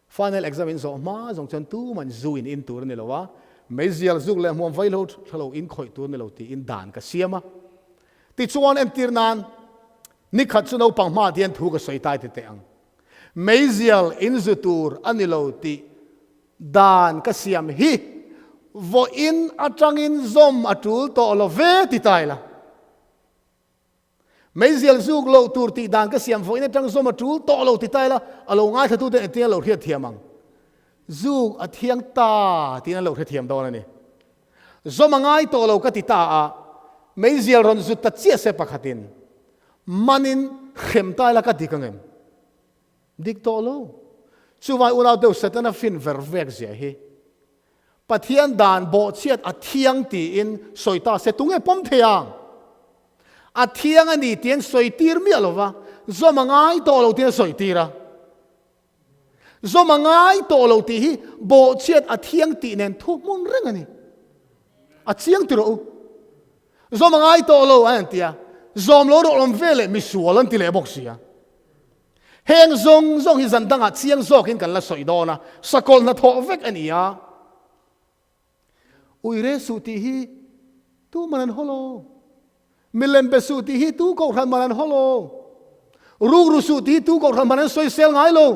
Speaker 1: final exam in zawh hma zawng chuan tuman zu in in tur a ni lo a, meizial zuk leh hmuam vaihlo tha lo in khawih tur a ni lo tiin dan ka siam a. Tichuan entir nan nikhat chu naupang hmaah hian thu ka sawi tai ti teh ang. Meizial in zu tur a ni lo tih dan ka siam hi vawiin atangin zawm a tul tawh lo ve ti tai la. Meizial zuk loh tur tih dan ka siam vawiin atang zawm a tul tawh lo ti ta ila, a lo ngaithlatute engtin a lo hriatthiam ang? Zuk a thiang ta tiin an lo hrethiam dawn a ni. Zawm a ngai tawh lo ka ti ta a, meizial rawn zut ta chiah se pakhatin manin hrem ta ila ka dik ang em? Dik tawh lo. Chuvai unau deuh Setana fin ver vek zia hi. Pathian dan bawhchhiat a thiang tiin sawi ta se tunge pawm thei ang? A thiang a ni tiin sawi tir miah lo va, zawm a ngai tawh lo tiin a sawi tir a. Zawm a ngai tawh lo tih hi bawhchhiat a thiang tih nen thu hmun reng a ni. A chiang ti rawh u. Zawm a ngai tawh lo an ti a, zawm lo rawh awm ve leh misual an ti leh bawk si a. Heng zawng zawng hi zan dangah chiang zawkin kan la sawi dawn a, sakawlh hnathawh vek a ni a. Uire suh tih hi tu man an haw lo. Milem be suh tih hi tu kohhran man an haw lo. Rukru suh tih hi tu kohhran man an sawisel ngai lo.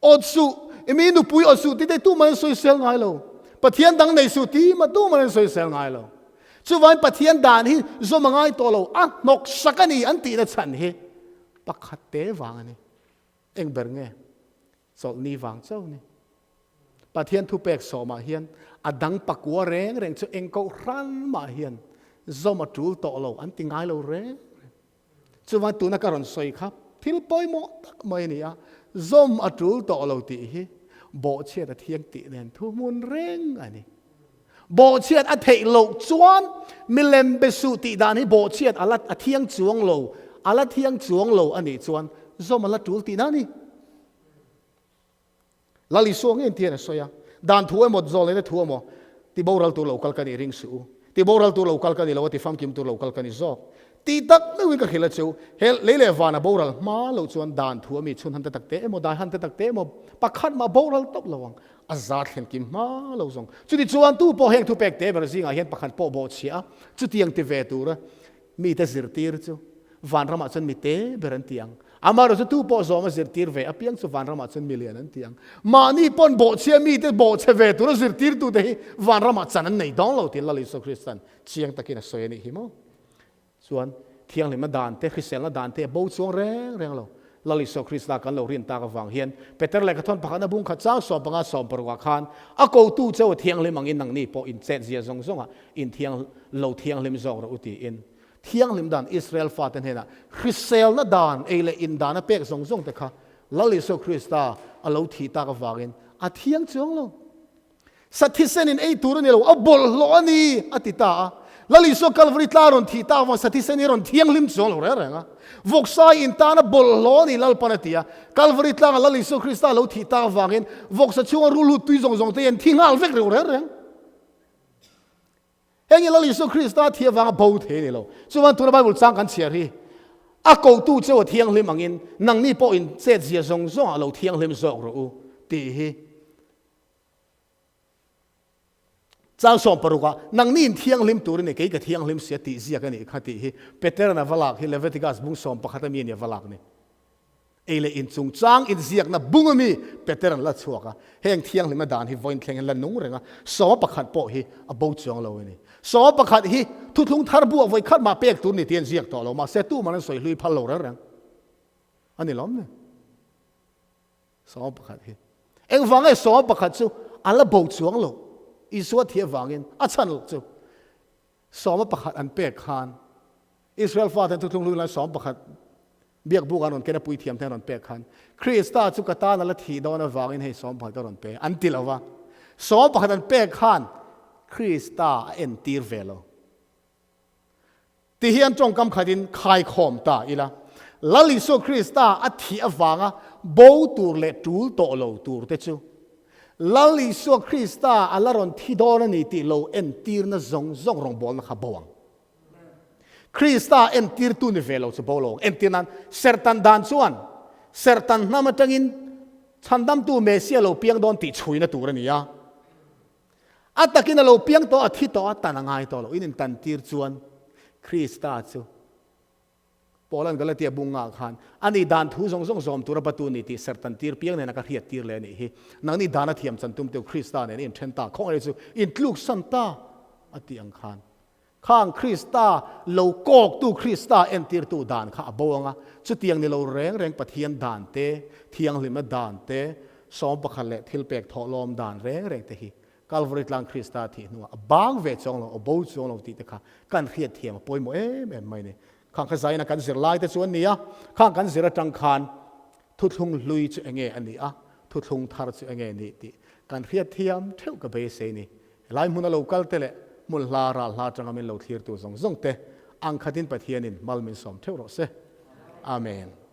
Speaker 1: Awt suh, i mi nupui awt suh tih te tu man an sawisel ngai lo. Pathian dang nei suh tih ma tu man an sawisel ngai lo. Chuvangin Pathian dan hi zawm a ngai tawh lo, a hnawk sak a ni an tihna chhan hi pakhat te vang a ni. Eng ber nge? Chawlhni vang chauh a ni. Pathian thupek sawmah hian a dang pakua reng reng chu eng kohhran mah hian zawm a tul tawh lo an ti ngai lo reng reng. Chuvang tuna ka rawn sawi kha thil pawimawh tak mai a ni a, zawm a tul tawh lo tih hi bawhchhiat a thiang tih nen thu hmun reng a ni. Bawhchhiat a theih loh chuan milem be suh tih dan hi bawhchhiat a la a thiang chuang lo, a la thiang chuang lo a nih chuan zawm a la tul tihna a ni. Lal Isua ngei tian a sawi a, Dan thu emaw, zawlneihna thu emaw, ti boral tur lo kal ka nih ring suh u. Ti boral tur lo kal ka ni lo a, ti famkim tur lo kal ka ni zawk. Tih tak meuhin ka hrilh a chu, he lei leh vana boral hma loh chuan dan thu a mi chhun han te tak te emaw, dai han te tak te emaw, pakhat mah boral tawp lo ang, a za thlen kim hma lo zawng. Chuti chuan tu pawh heng thupek te ber zingah hian pakhat pawh bawhchhiah a, chutiang ti ve tura mite zirtir chu Vanramah chuan mi te ber an ti ang. Amaherawhchu chu tu pawh zawm a zirtir ve apiang chu vanramah chuan mi lian an ti ang. Mahni pawn bawhchhia mite bawhchhe ve tura zirtirtute hi vanramah chan an nei dawn lo tih Lal Isua Kristan chiang takin a sawi a nih hi maw? Chuan thianghlimna dan te, hriselna dan te a bo chuang reng reng lo. Lal Isua Krista kan lo rin tak avang hian Peter lehkhathawn pakhatna bung khat chang 15 16 ah khan a kotu cheu a thianghlim angin nangni pawh in chetzia zawng zawngah in thiang lo thianghlim zawk rawh u tiin Thianghlim dan Israel fate hnenah hriselna dan ei leh in dan a pek zawng zawng te kha Lal Isua Krista a lo thih tak avangin a thiang chuang lo. Sa thisen in ei tur a ni lo, a bawlhhlawh a ni a ti ta a. Lal Isua Kalvari tla rawn thih tak avang sa thisen hi rawn thianghlim chuang lo reng reng a. Vawksa in tan a bawlhhlawh a ni Lalpan a ti a. Kalvari tlanga Lal Isua Krista a lo thih tak avangin vawksa chhunga rulhut tui zawng zawng te hi an thi nghal vek reuh reng reng. Heng hi Lal Isua Krista thi avanga bo thei a ni lo. Chuan tuna Bible chang kan chhiar hi, A kotu cheu a thianghlim angin nangni pawhin chetzia zawng zawngah lo thianghlim zawk rawh u tih hi chang 16 ah nangni in thianghlim tur i ni, kei ka thianghlim sia tih ziak a nih kha tih hi Peteran a va lak hi Leviticus bung 11 ami a ni a va lak ni. Ei leh in chungchang inziakna bung ami Peter an la chhuak a, heng thianghlimna dan hi vawiin thleng hian la nung reng a, sawma pakhat pawh hi a bo chuang lo a ni. Sawma pakhat hi thuthlung thar buah vawi khat mah pek tur ni tih an ziak tawh lo, mahse tuman an sawi hlui phal lo reng reng a ni lawm ni. Sawma pakhat hi engvang nge sawma pakhat chu a la bo chuang lo, Isua thi avangin a chhan loh chu Sawma pakhat an pek khan Israel faten thuthlung hlui lai sawm pakhat biak buk an rawn ken a puithiam te an rawn pek khan Krista chu ka tan a la thih dawn avangin hei sawm pakhat ka rawn pe an ti lo va. Sawm pakhat an pek khan Krista a entir ve lo. Ti hian tawngkam khatin khaikhawm ta ila, Lal Isua Krista a thih avanga bo tur leh tul tawh lo tur te chu Lal Isua Krista a la rawn thi dawn a ni tih lo entirna zawng zawng rawngbawlna kha bo ang. Krista entirtu ni ve lo chu bo lo ang. Entir nan, serhtan dan chuan serhtan hnam atangin chhandamtu Messia lo piang dawn tih chhuina tur a ni a. A takin a lo piang tawh, a thi tawh a, tan a ngai tawh lo. In intantir chuan Krista chu Paula'n Galatia bungah khan, Ani dan thu zawng zawng zawm tura batu ni tih serhtan tir piang nena ka hriat tir leh a nih hi. Nangni dan a thiam chan tum teu Krista nen i inthen ta, khawngaih chu intluksan ta a tih ang khan. Khang Krista lo kawktu Krista entirtu dan kha a bo ang a, chutiang ni lo reng reng Pathian dan te, thianghlimna dan te, 11 leh thilpek thawhlawm dan reng reng te hi Kalvari tlang Krista thih hnuah a bang ve chuang lo, a bo chuang lo tih te kha kan hriatthiam a pawimawh em em mai a ni. Khang kha zaina kan zir lai te chu an ni a, khang kan zir atang khan thuthlung hlui chu enge a nih a, thuthlung thar chu enge a nih tih. Kan hriat thiam theuh ka beisei ni. Helai hmuna lo kal te leh hmun hla ral hla atanga min lo thlirtu zawng zawng te ang khatin Pathianin mal min sawm theuh rawh se. Amen.